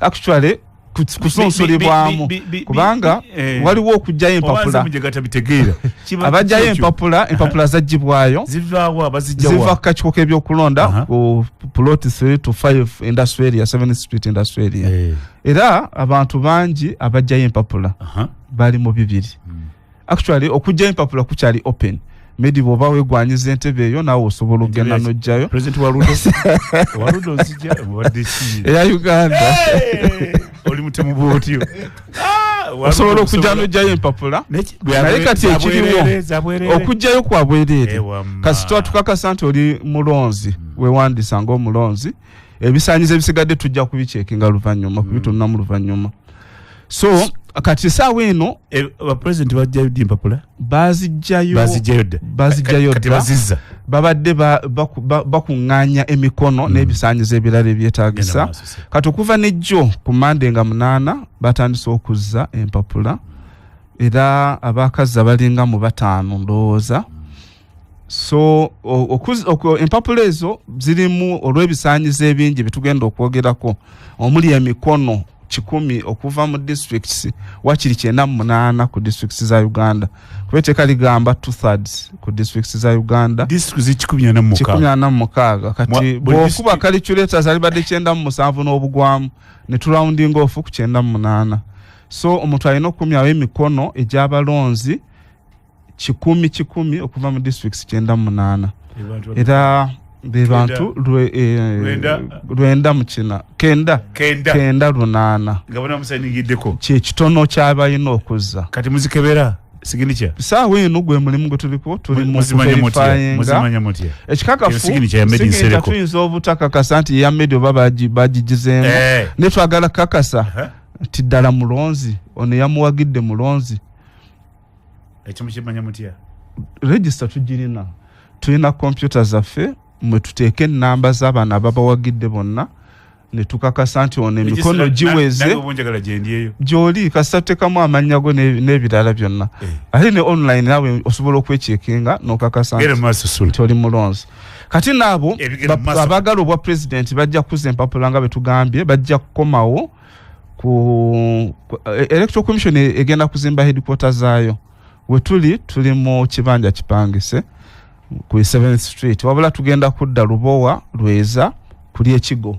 actually kusunsulibwamu, kubanga waliwo okugjayo empapula. Bitegeera. Abajjayo empapula, empapula zaggyibwayo. Zivaawa? Bazijjawa? Ziva ku kakiiko k'ebyokulonda ku plot 3 to 5 Industrial Area, 7th Street Industrial Area. Era abantu bangi abajjayo empapula bali mu bibiri. Actually okugjayo empapula kukyali open. Medi, bw'oba weegwanyiza entebe eyo, naawe osobola okugenda n'ojjayo. President waludo, waludo nzija mubadde ki? Eya Uganda. Oli mutemu bwotyo. Osobola okujja n'ojjayo empapula, naye kati ekiriwo okugjayo kwa bwereere kasitwa tukakasa nti oli mulonzi, weewandisa ng'omulonzi. Ebisaanyizo ebisigadde tujja kubicheckinga luvannyuma, kubitununamu luvannyuma. So kati esaawa eno Bapulezidenti bajjayo ddi empapula? Bazijjayo. Bazijjayo dda. Bazijjayo Kati dda. Bazizza. Babadde bakuŋŋaanya emikono n'ebisaanyizo ebirala ebyetaagisa. Genda maaso, sir. Kati okuva nejjo ku Mande nga 8 batandise okuzza empapula, era abakazza balinga mu 5 ndowooza. So empapula ezo zirimu olw'ebisaanyizo ebingi byetugenda okwogerako, omuli emikono 100 okuva mu districts wakiri 98 ku districts za Uganda, kuba etteeka ligamba 2/3 ku districts za Uganda. Districts zi 146. 146. Kati Buli bw'okuba district calculator zalibadde 97 n'obugwamu ne turounding off ku 98. So omuntu alina okukumyawo emikono egy'abalonzi kikumi kikumi okuva mu districts 98. Era be bantu 94 kenda. Kenda. 98. Nga bona musayiningiddeko. Kyekitono kyabalina okuzza. Kati muzikebera signature? Saawa eno gwe mulimu gwe tuliko, tuli mu Muzimanya mutya? kuverifyinga. Muzimanya mutya? Ekikakafu, Eyo signature ya Medi signature Nsereko. tuyinza obutakakasa nti ya Medi oba bagigizeemu, naye twagala kakasa nti ddala mulonzi ono yamuwagidde mulonzi. Ekyo mukimanya mutya? Register tugirina, tulina kompyuta zaffe mwe tuteeka ennamba z'abaana ababawagidde bonna ne tukakasa nti ono emikono giweze. Nange oba njagala gyendyeyo. Gy'oli, kasita tuteekamu amannya go n'ebirala byonna. Ate ne online naawe osobola okwecheckinga n'okakasa Genda mu maaso, Sula. nti oli mulonzi. Kati naabo Ebigenda mu maaso. abaagala obwa pulezidenti bajja kuza empapula nga bwe tugambye, bajja kukomawo ku Electoral Commission egenda kuzimba headquarters zaayo. We tuli, tuli mu kibanja kipangise ku 7th Street, wabula tugenda kudda Lubowa Lweza kuli ekigo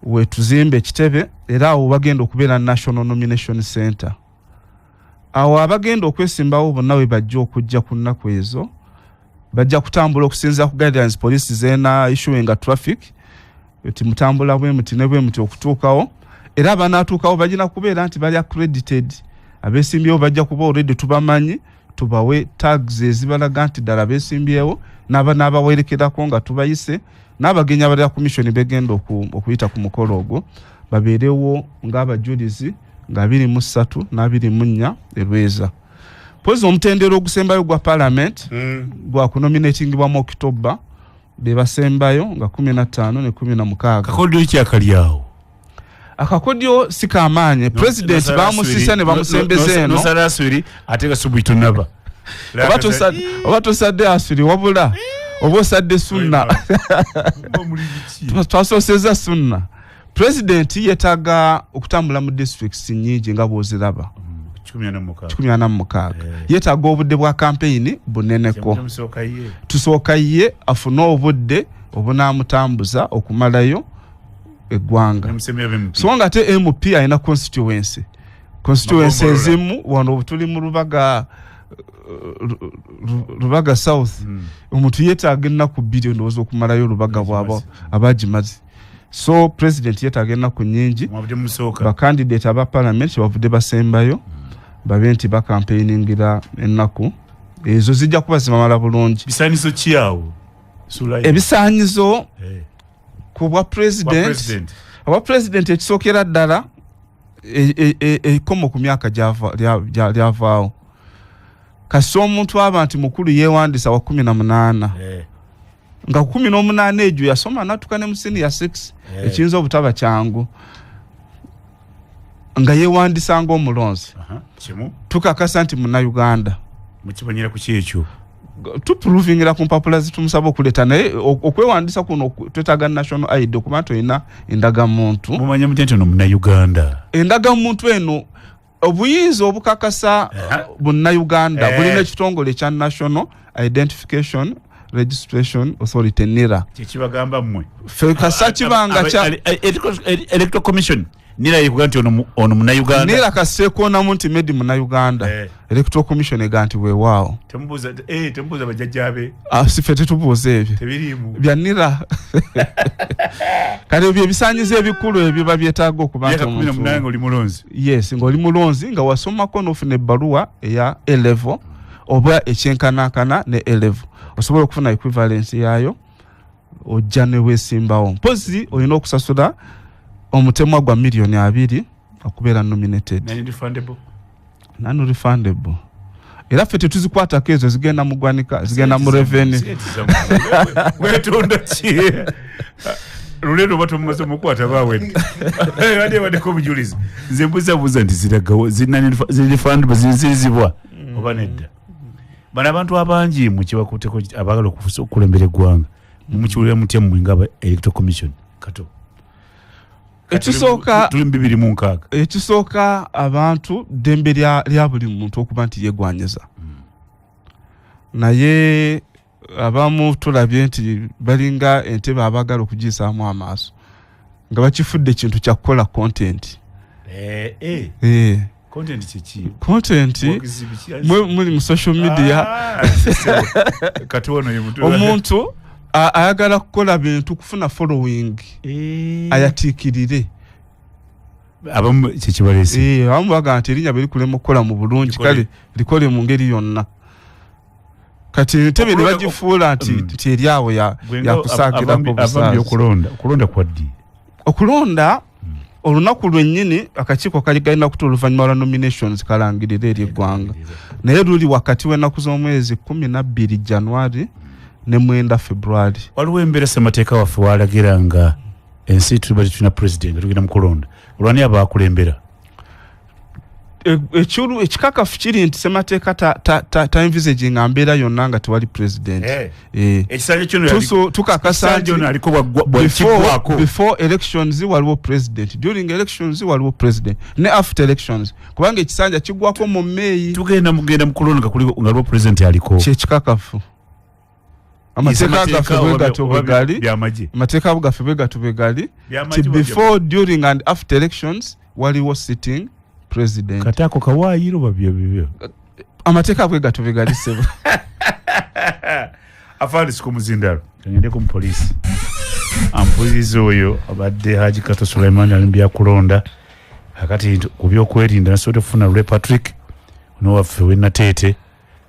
we tuzimba ekitebe, era awo bagenda okubeera National Nomination Center. Awo abagenda okwesimbawo bonna we bajja okujja ku nnaku ezo bajja kutambula okusinziira ku guidelines police zeena issuinga traffic nti mutambula bwe muti ne bwe muti okutuukawo. Era abanaatuukawo balina kubeera nti bali accredited. Abeesimbyewo bajja kuba already tubamanyi, tubawe tags ezibalaga nti ddala beesimbyewo, n'abawerekerako nga tubayise, n'abagenyi abalala commission begenda okuyita ku mukolo ogwo babeerewo ng'abajulizi nga 23 na 24 erweza. Pozi omutendera ogusembayo gwa parliament gwa kunominatingibwa mu October, be basembayo nga 15 ne 16. Kakodyo ki akali awo? Akakodyo si kamaanyi. President bamusisa ne bamusembeza eno. Nosala aswiri ate nga subuhi tonaba. Oba tosadde aswiri wabula oba osadde sunna. Twasoseza sunna. President yetaaga okutambula mu districts nnyingi nga bw'oziraba. 146. Yetaaga obudde bwa campaign buneneko. Tusooka ye afune obudde obunaamutambuza okumalayo eggwanga. So nga ate MP alina constituency. Constituency ezimu wano tuli mu Rubaga, Rubaga South. Omuntu yeetaaga ennaku 2 ndowooza okumalayo Rubaga bw'aba abagimaze. So president yeetaaga ennaku nnyingi. Bakandidate aba parliament bavudde basembayo babe nti bakampeiningira ennaku ezo zijja kuba zibamala bulungi. Bisaanyizo ki awo? Ebisaanyizo ku bwa president, aba president ekisookera ddala ekomo ku myaka gyavaawo. Kasi omuntu aba nti mukulu yeewandisa wa 18 nga 18 egyo yasoma n'atuuka ne mu senior 6, ekiyinza obutaba kyangu, nga yeewandisa ng'omulonzi. Tukakasa nti munnayuganda. Mukimanyira ku ki ekyo? Tuprovingira ku mpapula zitumusaba okuleeta, naye okwewandisa kuno twetaaga national ID okuba nti olina endagamuntu. Mumanya mutya nti ono munnayuganda? Endagamuntu eno obuyinza obukakasa munnayuganda bulina ekitongole ekya National Identification Registration Authority, NIRA. Kyekibagamba mmwe. Ffe kasa kibanga kya Electoral Commission NIRA yekuga nti ono munnayuganda. NIRA kaseekoonamu nti Medi munnayuganda. Electoral Commission ega nti weewaawo. Temubuuza bajjajjaabe. Si ffe tetubuuza ebyo. Tebiriimu. Bya NIRA. Kale ebyo ebisaanyizo ebikulu ebyo babyetaaga okuba nti omuntu 18 ng'oli mulonzi. Yes, ng'oli mulonzi nga wasomako n'ofuna ebbaluwa eya A level oba ekyenkanankana ne A level. Osobola okufuna equivalence yaayo ojja ne weesimbawo. Mpozzi olina okusasula omutemwa gwa 2 million okubeera nominated. Non-refundable. Non-refundable. Era ffe tetuzikwatako ezo, zigenda mu ggwanika, zigenda mu revenue. Weetonda ki? Lulero oba tomumaze omukwata baawedde. Ate baddeko obujulizi. Nze mbuuzabuuza nti ziragawo, ziri zirizibwa oba nedda. Bano abantu abangi mu kibakutteko abaagala okukulembera eggwanga, mumukiwulira mutya mmwe nga aba Electoral Commission? Kato. Ekisooka tuli mu 2006. Ekisooka abantu ddembe lya buli muntu okuba nti yeegwanyiza. Naye abamu tulabye nti balinga entebe abaagala okugiyisaamu amaaso nga bakifudde ekintu kya kukola content. Content kiki? Content muli mu social media. Kati ono ye muntu. Omuntu ayagala kukola bintu kufuna following. Ayatiikirire. Abamu kyekibalese. Abamu bagamba nti erinnya bwe likulema okukola mu bulungi, kale likole mu ngeri yonna. Kati entebe ne bagifuula nti eri awo yakusaagirako obusaazi. Okulonda kwa ddi? Okulonda olunaku lwennyini akakiiko kalina kutuula oluvannyuma lwa nominations kalangirire eri eggwanga. Naye luli wakati w'ennaku z'omwezi 12 January ne 9 February. Waliwo embeera ssemateeka waffe walagira nga ensi tuba tetulina president nga tugenda mu kulonda. Olwani abaakulembera? Ekikakafu kiri nti ssemateeka ta envisage nga mbeera yonna nga tewali president. Tukakasa nti before elections waliwo president, during elections waliwo president, ne after elections, kubanga ekisanja kiggwako mu May. Tugenda mugenda mu kulonda nga waliwo president aliko. Kyekikakafu. Amateeka gaffe bwe gatyo bwe gali, amateeka gaffe bwe gatyo bwe gali, ti before, during and after elections waliwo sitting president. Katako kawaayiro babyo bibyo. Amateeka bwe gatyo bwe gali ssebo. Afande siku muzindalo. Kagendeko mu poliisi. Ampuliriza oyo abadde Haji Kato Sulaiman ali mu byakulonda. Kakati ku byokwerinda nasobodde okufuna Lule Patrick n'owaffe w'e Nateete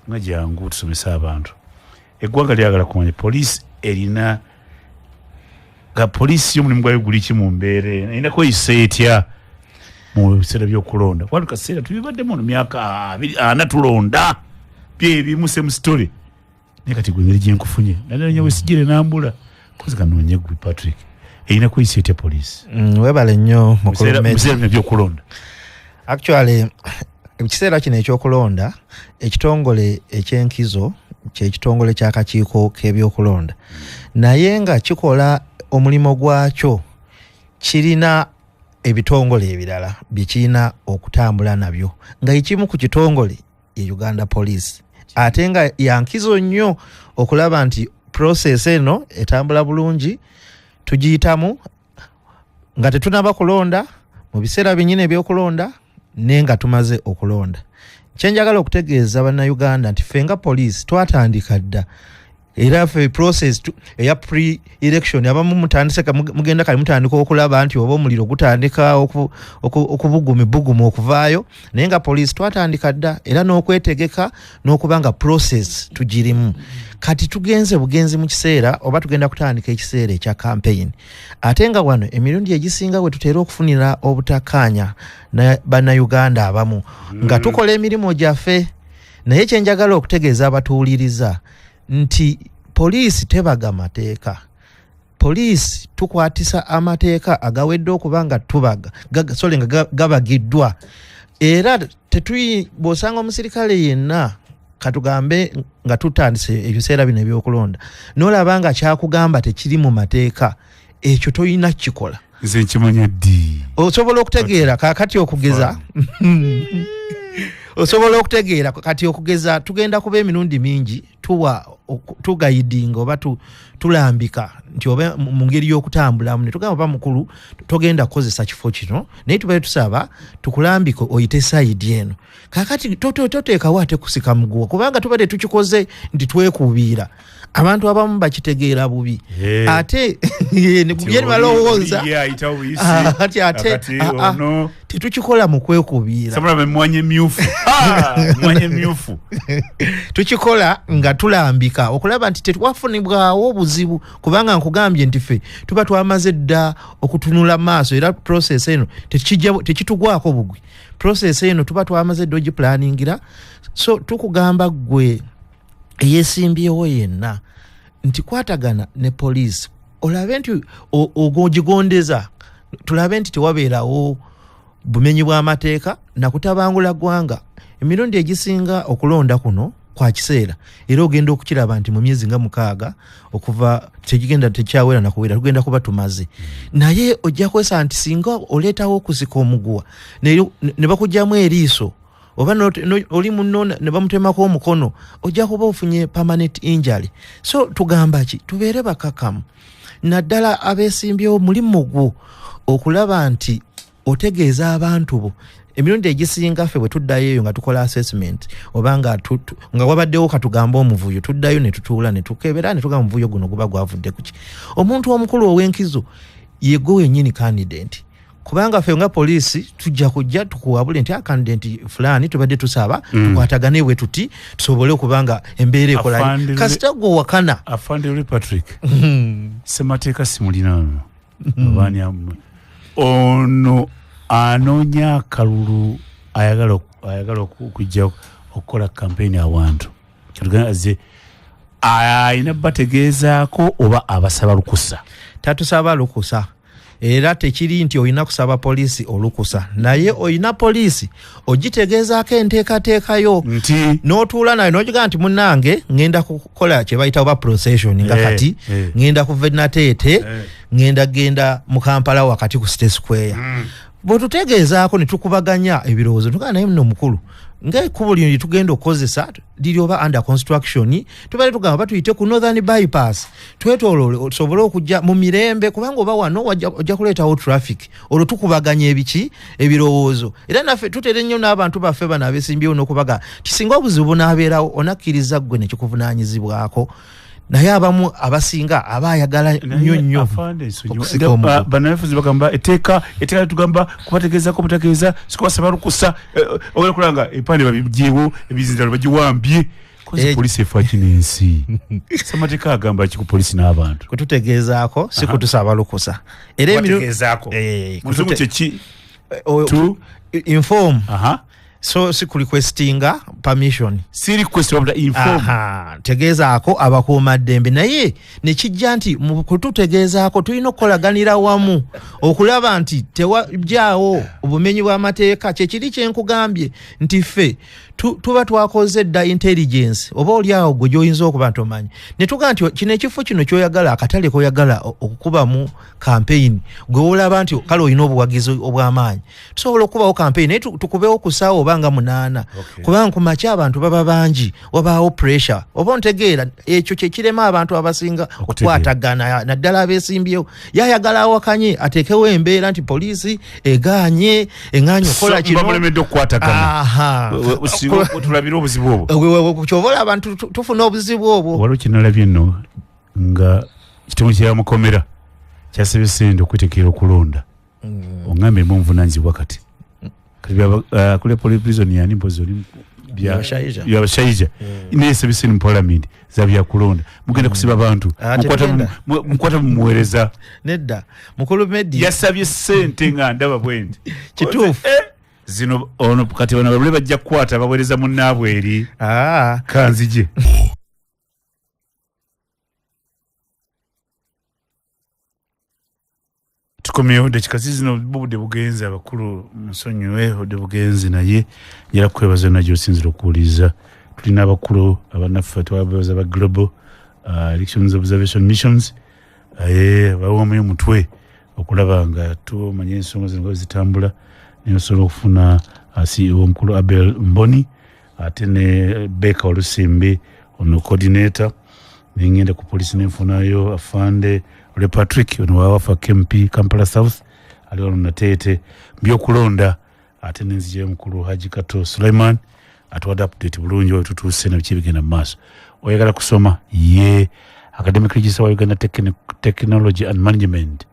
nga jangu tusomese abantu. Eggwanga lyagala kumanya poliisi erina nga poliisi y'omulimu gwayo guli ki mu mbeera eno, erina kweyisa etya mu biseera by'okulonda. Wali kaseera tubibaddemu mu myaka 40 tulonda byebimu same story. Naye kati gwe engeri gye nkufunye naddala nnyo Besigye nambula kozi kanoonye gwe Patrick. Erina kuyisa etya poliisi? Webale nnyo mukulu. Mu biseera bino ebyokulonda. Actually, ekiseera kino ekyokulonda, ekitongole ekyenkizo kyekitongole kyakakiiko k'ebyokulonda, naye nga kikola omulimu gwakyo kirina ebitongole ebirala byekirina okutambula nabyo, nga ekimu ku kitongole ye Uganda Police, ate nga yankizo nnyo okulaba nti process eno etambula bulungi, tugiyitamu nga tetunaba kulonda, mu biseera binnyini ebyokulonda, naye nga tumaze okulonda. Kyenjagala okutegeeza bannayuganda nti ffe nga poliisi twatandika dda, era ffe process eya pre election abamu mutandise mugenda kale mutandika okulaba nti oba omuliro gutandika okubuguma ebbugumu okuvaayo, naye nga poliisi twatandika dda era n'okwetegeka n'okuba nga process tugirimu. Kati tugenze bugenzi mu kiseera oba tugenda kutandika ekiseera ekya campaign, ate nga wano emirundi egisinga we tutera okufunira obutakkaanya na bannayuganda abamu nga tukola emirimu gyaffe. Naye kyenjagala okutegeeza abatuwuliriza nti poliisi tebaga mateeka. Poliisi tukwatisa amateeka agawedde okuba nga tubaga sorry, nga gabagiddwa, era bw'osanga omusirikale yenna, katugambe nga tutandise ebiseera bino ebyokulonda, n'olaba nga kyakugamba tekiri mu mateeka, ekyo toyina kukikola. Nze nkimanya ddi? Osobola okutegeera kaakati okugeza osobola okutegeera kati okugeza tugenda kuba emirundi mingi tuwa tugayidinga oba tulambika nti oba mu ngeri y'okutambulamu ne tugamba oba mukulu togenda kukozesa kifo kino, naye tubaye tusaba tukulambike oyite sayidi eno. Kaakati toteekawo ate kusika muguwa, kubanga tubadde tukikoze nti twekubiira. Abantu abamu bakitegeera bubi, ate ye balowooza ati ate tetukikola mu kwekubiira. Tukikola nga tulambika okulaba nti tetwafunibwawo obuzibu, kubanga nkugambye nti ffe tuba twamaze dda okutunula maaso, era process eno tekitugwako bugwi. Process eno tuba twamaze dda ogiplaningira. So tukugamba ggwe eyesimbyewo yenna nti kwatagana ne poliisi, olabe nti ogigondeza, tulabe nti tewabeerawo bumenyi bw'amateeka nakutabangula ggwanga. Emirundi egisinga okulonda kuno kwa kiseera, era ogenda okukiraba nti mu myezi nga 6 okuva tekigenda tekyawera nakuwera tugenda kuba tumaze. Naye ojja kwesa nti singa oleetawo okusika omuguwa ne bakugyamu eriiso oba oli munno ne bamutemako omukono, ojja kuba ofunye permanent injury. So tugamba ki? Tubeere bakakamu, naddala abeesimbyewo mulimu gwo okulaba nti otegeeza abantu bo. Emirundi egisinga ffe bwe tuddayo eyo nga tukola assessment oba nga wabaddewo katugamba omuvuyo, tuddayo ne tutuula ne tukebera ne tugamba omuvuyo guno guba gwavudde ku ki. Omuntu omukulu ow'enkizo ye gwe wennyini candidate, kubanga ffe nga poliisi tujja kujja tukuwabule nti candidate fulani tubadde tusaba tukwatagane bwe tuti tusobole okubanga embeera ekola. Kasita gwe wakana. Afande Lule Patrick, ssemateeka simulina obaani ono anoonya akalulu, ayagala okujja okukola campaign awantu, azze ayina bategeezaako oba abasaba lukusa? Tatusaba lukusa, era tekiri nti olina kusaba poliisi olukusa, naye olina poliisi ogitegeezaako enteekateekayo n'otuula nayo n'ogigamba nti munnange ngenda kukola kye bayita oba procession, nga kati ngenda kuva Nateete ngenda genda mu Kampala wakati ku City Square. Bwetutegeezaako ne tukubaganya ebirowoozo, tugamba naye muno mukulu ng'ekkubo lino lye tugenda okukozesa liri oba under construction, tubaire tugamba batuyite ku Northern Bypass twetooloole tusobole okujja mu mirembe, kubanga oba wano ojja kuleetawo traffic, olwo tukubaganya ebiki ebirowoozo. Era naffe tutera ennyo n'abantu baffe bano abeesimbyewo n'okubaga nti singa obuzibu bunaabeerawo onakkiriza ggwe ne kikuvunaanyizibwako. Naye abamu abasinga aba ayagala nnyo nnyo okusika omuguwa. Bannabyabufuzi bagamba etteeka tugamba kubategeezaako butategeeza, sikubasaba lukusa, ogenda kulaba nga ebipande babigyewo, ebizindalo bagiwambye. Kozi poliisi efa ki n'ensi? Ssemateeka agamba ki ku poliisi n'abantu? Kututegeezaako si kutusaba lukusa. Era kubategeezaako. Mu Luzungu kye ki? Inform. So si ku requestinga permission, si request wabula inform. Aha, tegeezaako abakuumaddembe, naye nekijja nti mu kututegeezaako tulina okukolaganira wamu okulaba nti tewajjaawo obumenyi bw'amateeka. Kyekiri kyenkugambye nti ffe tuba twakoze dda intelligence, oba oli awo gwe gy'oyinza okuba nti omanyi, ne tugamba nti kino ekifo kino ky'oyagala, akatale k'oyagala okukubamu campaign, gwe olaba nti kale olina obuwagizi obw'amaanyi, tusobola okukubawo campaign, naye tukubewo ku ssaawa oba nga 8, kubanga ku makya abantu baba bangi, wabaawo pressure, oba ontegeera. Ekyo kye kirema abantu abasinga okukwatagana, naddala abeesimbyewo. Yayagala awakanye ateekewo embeera nti poliisi egaanye eŋŋaanye okukola kino. Bamulemedde okukwatagana. Tulabire obuzibu obwo. Kyova olaba abantu tufuna obuzibu obwo. Waliwo kye nalabye nno nga kitongole kya mukomera kyasabye ssente okweteekera okulonda. Oŋŋambe mu nvunaanyizibwa kati. Kati kule police prison yani mpozi oli byabashaija naye sente mu parliament za byakulonda, mugenda kusiba abantu, mukwata mumuweereza. Nedda, mukulu Medi yasabye ssente nga ndaba bwe nti Kituufu. Zino ono kati bano balule bajja kukwata baweereza munnaabwe eri. Kanzije. Tukomyewo dakika zino, obudde bugenze, abakulu musonyiwe, obudde bugenze, naye njala kukwebaza yonna gy'osinzira okuwuliriza. Tulina abakulu abannaffe, twabaza ba Global Elections Observation Missions, bawamu omutwe okulaba nga tumanya ensonga zino nga zitambula, naye osobola okufuna CEO omukulu Abel Mboni, ate ne Baker Olusimbi ono coordinator. Nengenda ku polisi nenfunayo afande Ole Patrick, ono wawafa KMP Kampala South, ali wano Nateete byokulonda, ate nenzija mukulu Haji Kato Suleiman atuwadde update bulungi we tutuuse na biki ebigenda mu maaso. Oyagala kusoma, ye academic registrar wa Uganda Technology and Management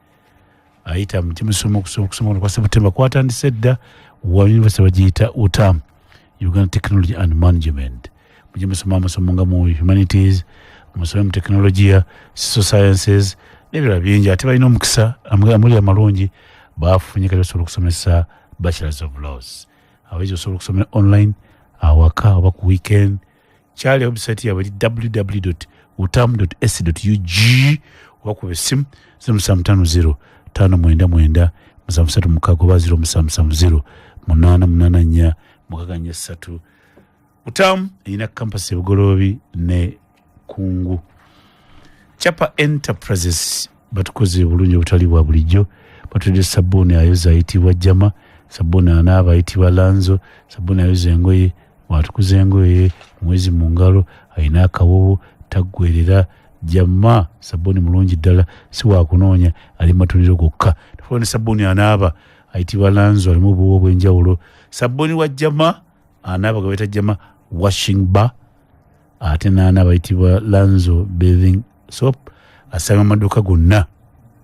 ayita mu kimusomo okusoma kwa September kwatandise dda wa university bagiyita UTAM, Uganda Technology and Management. Mujye musoma amasomo nga mu humanities, musome mu technology, social sciences n'ebirala bingi. Ate balina omukisa amuli amalungi bafunye, kati basobola okusomesa bachelors of laws. Abayizi osobola okusomera online awaka oba ku weekend. Kyali website yaabwe eri www utam ac ug, oba kuba essimu 0750 599 736 oba 0770 884 643. UTAM erina campus e Bugoloobi ne Kungu. Chapa Enterprises batukoze bulungi obutali bwa bulijjo, batudde sabbuuni ayoza ayitibwa Jama, sabbuuni anaaba ayitibwa Lanzo, sabbuuni ayoza engoye, bwatukuza engoye mwezi mu ngalo, alina akawowo taggwerera. Jama sabbuuni mulungi ddala, si wakunoonya, ali mu matundiro gokka. Tufuba ne sabbuuni anaaba ayitibwa Lanzo, alimu obuwo obw'enjawulo. Sabbuuni wa Jama anaaba gwe bayita Jama washing bar, ate n'anaaba ayitibwa Lanzo bathing soap, asanga mu maduuka gonna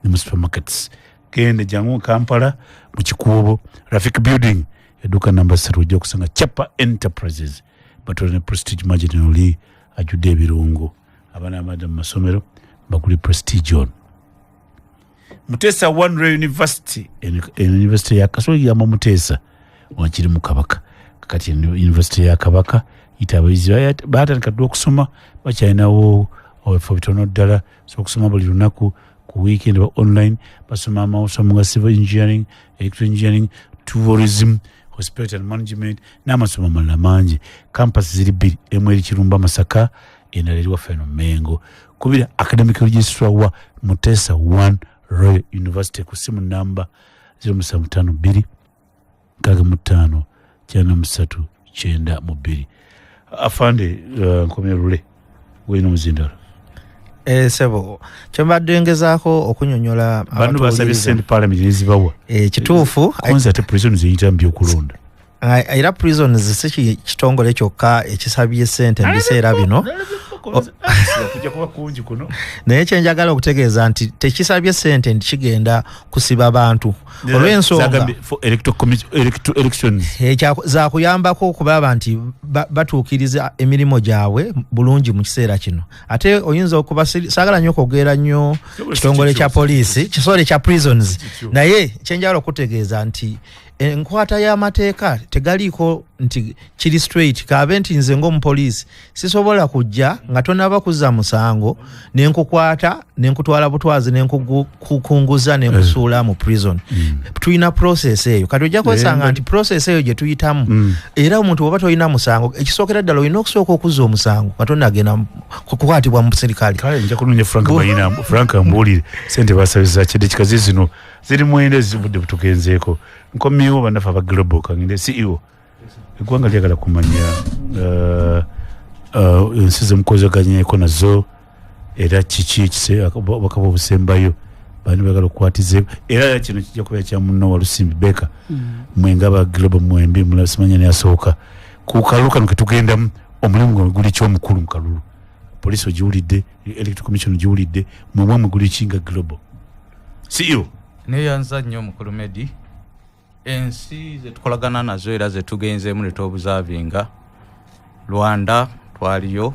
ne mu supermarkets. Genda jangu mu Kampala mu Kikuubo, Rafik Building, edduuka namba 3, ojja okusanga Chapa Enterprises. Batwala ne Prestige margarine, oli ajjudde ebirungo, abaana abadde mu masomero baguli Prestige. Ono Muteesa One Royal University, eno university ya Kasolo yamba Muteesa wakiri mu Kabaka. Kati eno university ya Kabaka yita abayizi batandika dda okusoma, bakyalinawo ebifo bitono ddala. So okusoma buli lunaku, ku weekend ba online basoma amasomo nga civil engineering, electrical engineering, tourism, hospitality and management n'amasomo amalala mangi. Campus ziri bbiri, emu eri Kirumba Masaka, endala eri waffe eno Mengo. Kubira academic registrar wa Muteesa One Royal University ku simu namba 0752 65 93 92. Afande, nkomye lule weyina omuzindalo. Sebo, kyembadde ngezaako okunyonyola Bano basabye abatuwuliriza. sente, parliament nezibawa. Kituufu. Konzi ate prison zeyita mu byokulonda. Era prisons si kitongole kyokka ekisabye sente mu biseera bino. Kujja kuba kungi kuno. Naye kyenjagala okutegeeza nti tekisabye sente nti kigenda kusiba bantu, olw'ensonga Zagambye for elections. Zakuyambako okulaba nti batuukiriza emirimu gyabwe bulungi mu kiseera kino. Ate oyinza okuba saagala nnyo kwogera nnyo kitongole kya poliisi, kitongole kya prisons, naye kyenjagala okutegeeza nti Enkwata y'amateeka tegaliiko nti kiri straight, kabe nti nze ng'omupoliisi sisobola kujja nga tonaba kuzza musango nenkukwata nenkutwala butwazi nenkukunguza nenkusuula mu prison. Tulina process eyo. Kati ojja kwesanga nti process eyo gye tuyitamu, era omuntu bw'oba tolina musango, ekisookera ddala olina okusooka okuzza omusango nga tonnagenda kukwatibwa mu serikali. Kale nja kunoonya Frank Bayina, Frank ambuulire sente basabiza ki. Eddakiika zino ziri 9 ezivudde butugenzeeko. Nkomyewo bannaffe aba Global, kangende CEO. Eggwanga lyagala kumanya ensi zemukozeganyeko nazo, era kiki obubaka obusembayo bani bagala okukwatiza, era kino kijja kubeera kya munno Walusimbi Beka. Mwe nga aba Global mwembi mulasimanya neyasooka ku kalulu kano ketugendamu, omulimu gwe guli ki omukulu mu kalulu? Poliisi ogiwulidde, Electoral Commission ogiwulidde, mwemwe muguli ki nga Global? CEO. Neyanza nnyo mukulu Medi. Ensi zetukolagana nazo era zetugenzeemu ne tuobservinga, Rwanda twaliyo,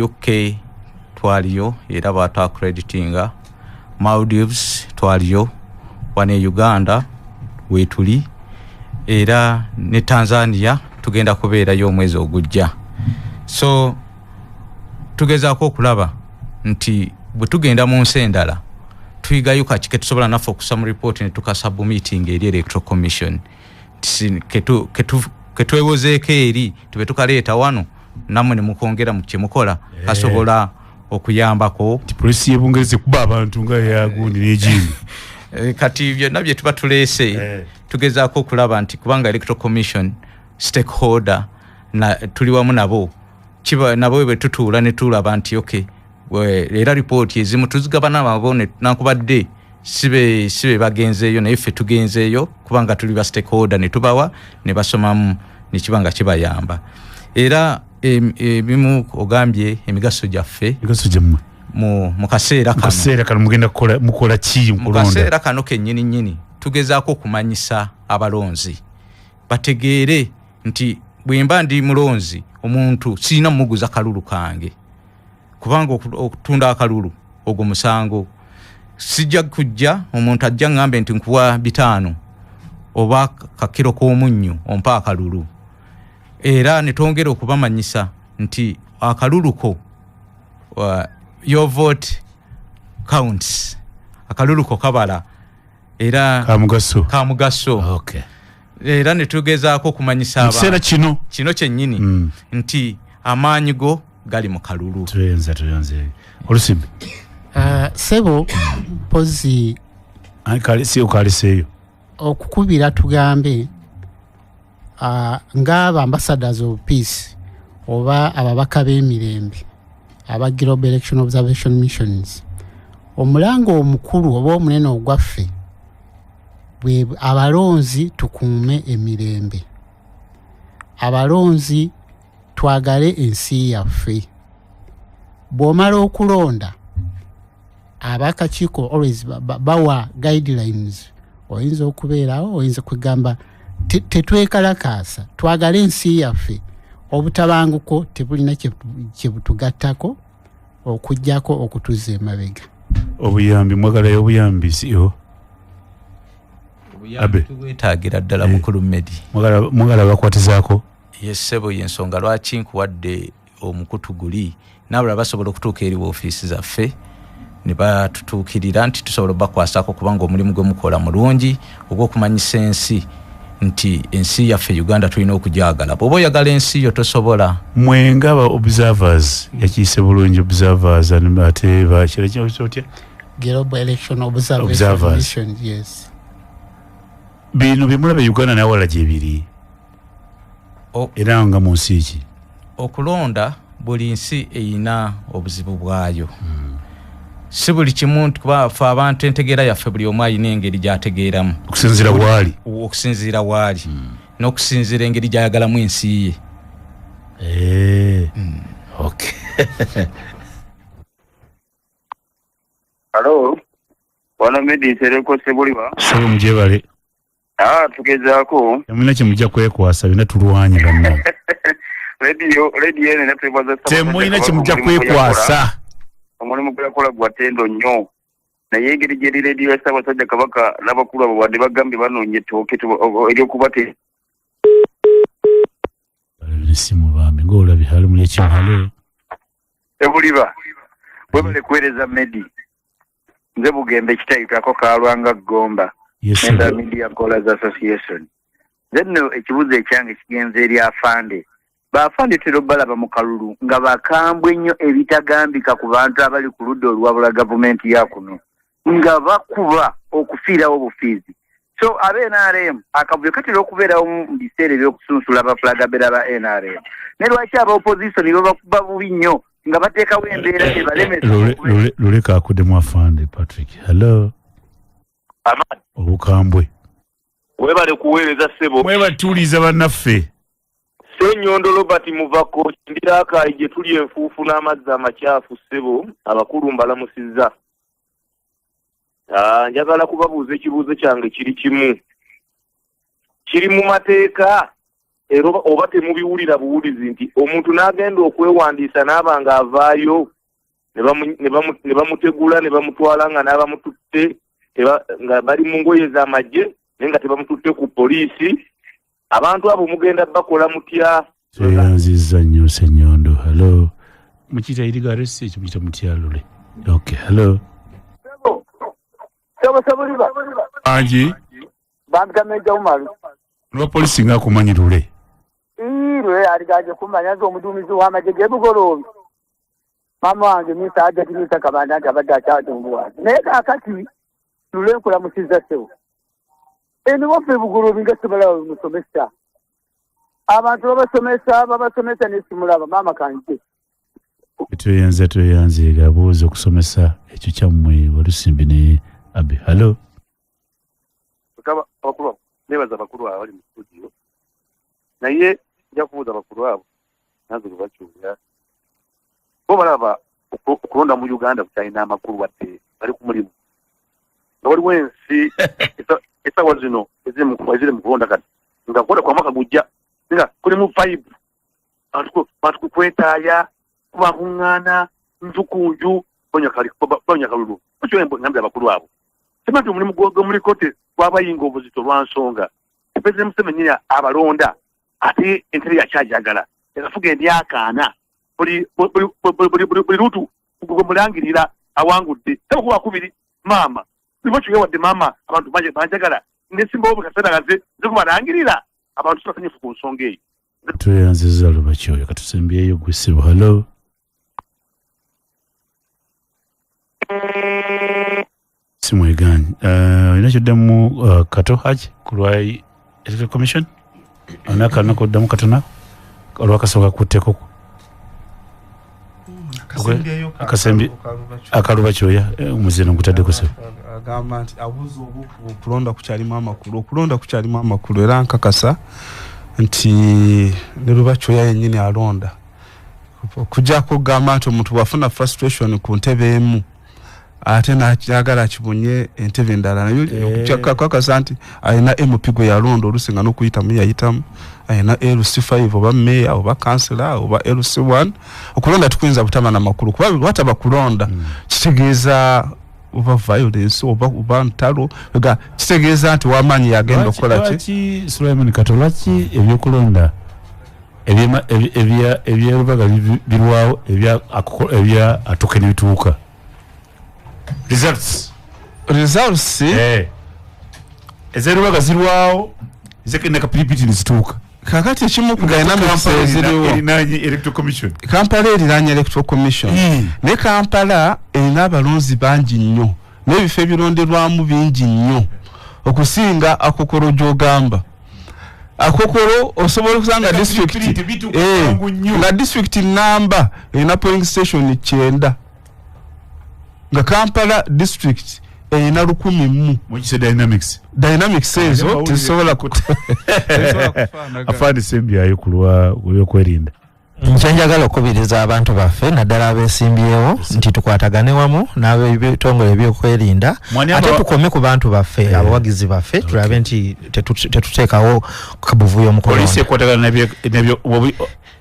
UK twaliyo era batu accreditinga, Maldives twaliyo, wano e Uganda wetuli, era ne Tanzania tugenda kubeerayo omwezi ogujja. So tugezaako okulaba nti bwe tugenda mu nsi endala tuyigayo kaki ketusobola naffe okusa mu report ne tukasubmitting eri Electoral Commission, ketwewozeeko eri tube tukaleeta wano nammwe ne mukwongera mu kyemukola kasobola okuyambako. Polisi y'e Bungereza ekuba abantu nga yagundi n'egindi. Kati byonna bye tuba tuleese tugezaako okulaba nti kubanga Electoral Commission stakeholder na tuli wamu nabo, kiba nabo bwe tutuula ne tulaba nti okay, era ripooti ezimu tuzigabana nabo, nankubadde sibe bagenzeeyo, naye ffe tugenzeeyo kubanga tuli ba stakeholder ne tubawa ne basomamu ne kiba nga kibayamba. Era ebimu ogambye emigaso gyaffe. Emigaso gyammwe mu kaseera mu kano. Kaseera kano mugenda kukola, mukola ki mu mukulonda? Kaseera kano kennyini nnyini tugezaako okumanyisa abalonzi bategeere nti bwe mba ndi mulonzi, omuntu sirina mumuguza kalulu kange, kubanga okutunda akalulu ogwo musango. Sijja kujja omuntu ajja ŋŋambe nti nkuwa 500 oba kakiro k'omunnyu ompa akalulu. Era ne twongera okubamanyisa nti akalulu ko, your vote counts, akalulu ko kabala era kamugaso. Kamugaso. Era ne tugezaako okumanyisa Mu kiseera kino. Kino kyennyini nti amaanyi go gali mu kalulu. Tuyenza, tuyenze Olusimbi. Sebo mpozi. Kale si okaliseeyo. Okukubira tugambe ng'aba ambassadors of peace oba ababaka b'emirembe aba Global Election Observation Missions, omulanga omukulu oba omunene ogwaffe bwe abalonzi tukuume emirembe, abalonzi twagale ensi yaffe. Bw'omala okulonda, abakakiiko always bawa guidelines, oyinza okubeerawo, oyinza kugamba tetwekalakaasa, twagale ensi yaffe. Obutabanguko tebulina kyebutugattako okugjako okutuzza emabega. Obuyambi, mwagalayo obuyambi, sio? Abe. Tubwetaagira ddala mukulu Medi. Mwagala bakwatizaako? Ye ssebo, y'ensonga lwaki nkuwadde omukutu guli, n'abalala basobola okutuuka eri woofiisi zaffe ne batutuukirira nti tusobola obbakwasako, kubanga omulimu gwe mukola mulungi ogw'okumanyisa ensi nti ensi yaffe Uganda tulina okugyagala. Bw'oba oyagala ensi yo tosobola. Mwe ng'aba observers, yakiise bulungi observers, ate bakira otya? Global Election Observation Observers. Mission, yes. Bino byemulaba Uganda nawala gyebiri era nga mu nsi ki? Okulonda, buli nsi eyina obuzibu bwayo. Si buli kimu nti kuba ffe abantu entegeera yaffe, buli omu ayina engeri gy'ategeeramu. Okusinziira waali. Okusinziira waali n'okusinziira engeri gy'ayagalamu ensi ye. Okay. Alo, bwana Medi Nsereko Sebuliba. Sebo, mugyebale. Tugezaako. Temulina kyemujja kwekwasa, byonna tulwanye bannange. Radio eno netwebaza. Temulina kyemujja kwekwasa. Omulimu gwe yakola gwa ttendo nnyo. Naye engeri gyeri rediyo ya Ssaabasajja Kabaka n'abakulu abo wadde bagambye banoonya ettooke ery'okubate. Esimu bambi ng'olabye hali muli ekimu halo. Ebuliba webale kuweereza Medi. Nze Bugembe Kitayitako Kalwanga Ggomba. Member Media Callers Association. Nze nno ekibuuzo ekyange kigenze eri afande. Baafande tutera obalaba mu kalulu nga bakambwe nnyo ebitagambika ku bantu abali ku ludda oluwabula gavumenti ya kuno, nga bakuba okufiirawo obufiizi. So aba NRM akavuyo katera okubeerawo mu biseera eby'okusunsula ba flag bearer ba NRM. Naye lwaki aba opposition babakuba bubi nnyo nga bateekawo embeera ebalemesa? Luleka akuddemu afande Patrick. Hello. Obukambwe. Webale kuweereza ssebo. Mwebatuuliza bannaffe. Ssenyondo Robert Muvako, Ndirakayi gye tuli enfuufu n'amazzi amakyafu ssebo, abakulu mbalamusizza. Njagala kubabuuza ekibuuzo kyange kiri kimu. Kiri mu mateeka era oba temubiwulira buwulizi nti omuntu n'agenda okwewandiisa n'aba ng'avaayo ne bamutegula ne bamutwala nga n'abamututte nga bali mu ngoye z'amagye naye nga tebamututte ku poliisi. Abantu abo mugenda bakola mutya? Tweyanzizza nnyo Ssenyondo. Hello. Mukiyita iriga arrest ekyo mukiyita mutya Lule? Okay, hello. Sebo Angi. Bambika Meja Umaru. Lwa polisi nga akumanyi Lule. Lule aligaje kumanya nze omuduumizi w'amagye g'e Bugoloobi. Maama wange Misa Hajjati Misa Kabanda nti abadde akyatumbuwa. Naye kaakati Lule nkulamusizza ssebo. Eno waffe Bugoloobi nga sibalaba musomesa. Abantu babasomesa ne simulaba maama kanje. Tweyanze abuuza okusomesa ekyo kyammwe Walusimbi ne Abi. Hello. Abakulu nebaza abakulu abo abali mu studio. Naye nja kubuuza abakulu abo nange bwe bakyuya. Bo balaba okulonda mu Uganda kukyalina amakulu wadde bali ku mulimu. Nga waliwo ensi essaawa zino eziri mu kulonda kati nga kulonda kwa mwaka gujja nga kulimu vibe. Bantu kwetaaya, kuba kuŋŋaana, nju ku nju, banywa kalulu. Ekyo ngambye abakulu abo. Simanyi nti omulimu gwe muliko gwabayinga obuzito lwa nsonga. Pulezidenti Museveni abalonda ate entebe yakyajagala. Yakafuga emyaka ana. Buli lutu gwe mulangirira awangudde. Sebo kuba kubiri maama. Buli wadde maama abantu banjagala. Nesimbawo buli kaseera nze kubalangirira abantu tibasanyufu ku nsonga eyo. Tweyanzizza Lubakyoyo katusembyeyo gwe ssebo. Hello. Simweganyi. Olina kyoddamu Kato Haji ku lwa Electoral Commission? Olina koddamu katono olwakasooka kutteko Akalubakyoya omuzino ngutaddeko ssebo. Agamba nti abuuza okulonda kukyalimu amakulu. Okulonda kukyalimu amakulu era nkakasa nti ne Lubakyoya yennyini alonda. Okujjako okugamba nti omuntu bw'afuna frustration ku ntebe emu ate n'ayagala akibunye entebe endala naye kakasa nti alina MP gwe yalonda oluusi nga n'okuyitamu yayitamu, alina LC5 oba meya oba kansila oba LC1. Okulonda tukuyinza butaba na makulu kuba bwataba kulonda kitegeeza oba violence oba ntalo, kitegeeza nti wamaanyi yagenda okukola ki? Lwaki Sulaiman Kato, lwaki ebyokulonda ebyerubaga birwawo ebya atuke n'ebituuka? Results ezerubaga zirwawo ezekenda kapiripiti nezituuka. Kakati ekimu ku dynamics eziriwo erinaanye Electoral Commission. Kampala erinaanye Electoral Commission. Ne Kampala erina abalonzi bangi nnyo n'ebifo ebironderwamu bingi nnyo okusinga Akokoro gy'ogamba. Akokoro osobola okusanga district nga district namba erina polling station 9 nga Kampala district erina 1000. Mukise dynamics. Dynamics ezo tezisobola kufaanagana. Afande sembyayo ku lwa olw'okwerinda. Nkyenjagala okukubiriza abantu baffe naddala abeesimbyewo nti tukwatagane wamu n'ab'ebitongole ebyokwerinda ate tukome ku bantu baffe abawagizi baffe tulabe nti tetuteekawo kabuvuyo mu Poliisi kulonda. ekwatagana n'ebyo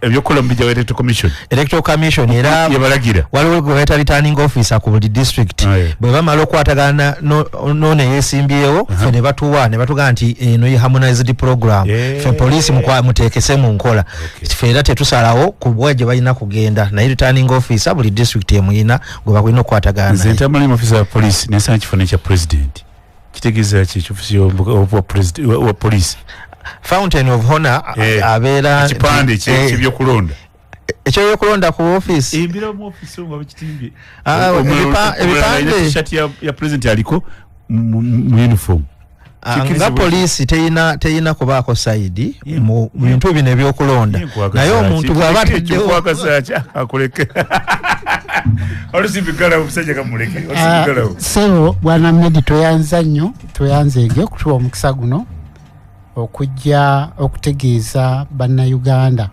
Ebyokukola mubijja wa Electoral Commission. Electoral Commission era yabalagira. Waliwo gwe bayita returning officer ku buli district. Bwe bamala okukwatagana n'ono eyeesimbyewo, ffe ne batuwa ne batugamba nti eno ye harmonized program, ffe poliisi muteekese mu nkola. Ffe era tetusalawo ku bwa gye balina kugenda, naye returning officer buli district emuyina gwe bakulina okukwatagana Nze naye. Ntambula ne officer wa police, nensanga kifaananyi kya president. Kitegeeza ki ekyofisi wa police? Fountain of Honor abeera Ekipande kyebyokulonda. Ekyebyokulonda ku office? Embira mu office nga bakitimbye. Ah, ebipande. T-shirt ya president aliko mu uniform. Nga poliisi teyina kubaako side mu bintu bino ebyokulonda, naye omuntu bw'aba ataddewo Nkwagazaki akuleke, olusimbigalawo omusajja kamuleke. Olusimbigalawo. Sebo bwana Medi, tweyanza nnyo, tweyanzeege okutuwa omukisa guno okujja okutegeeza Bannayuganda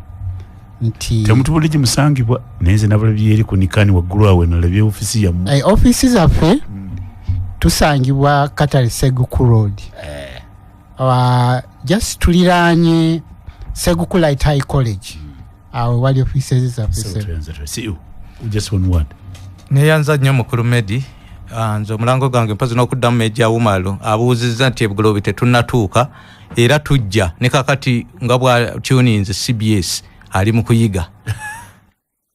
nti Temutubulidde gyemusangibwa, naye nze nabalabye eri ku Nikani waggulu awo, nalabye ofiisi yammwe. Ofiisi zaffe tusangibwa Katale Seguku Road. Just tuliraanye Seguku Light High College, awo wali ofiisi zaffe, sebo. See you. Just one word. Neyanza nnyo mukulu Medi. Nze omulango gwange mpozi n'okuddamu Meja Umalo abuuzizza nti eBugoloobi tetunnatuuka, era tujja ne kakati nga bwa tuninze CBS ali mu kuyiga.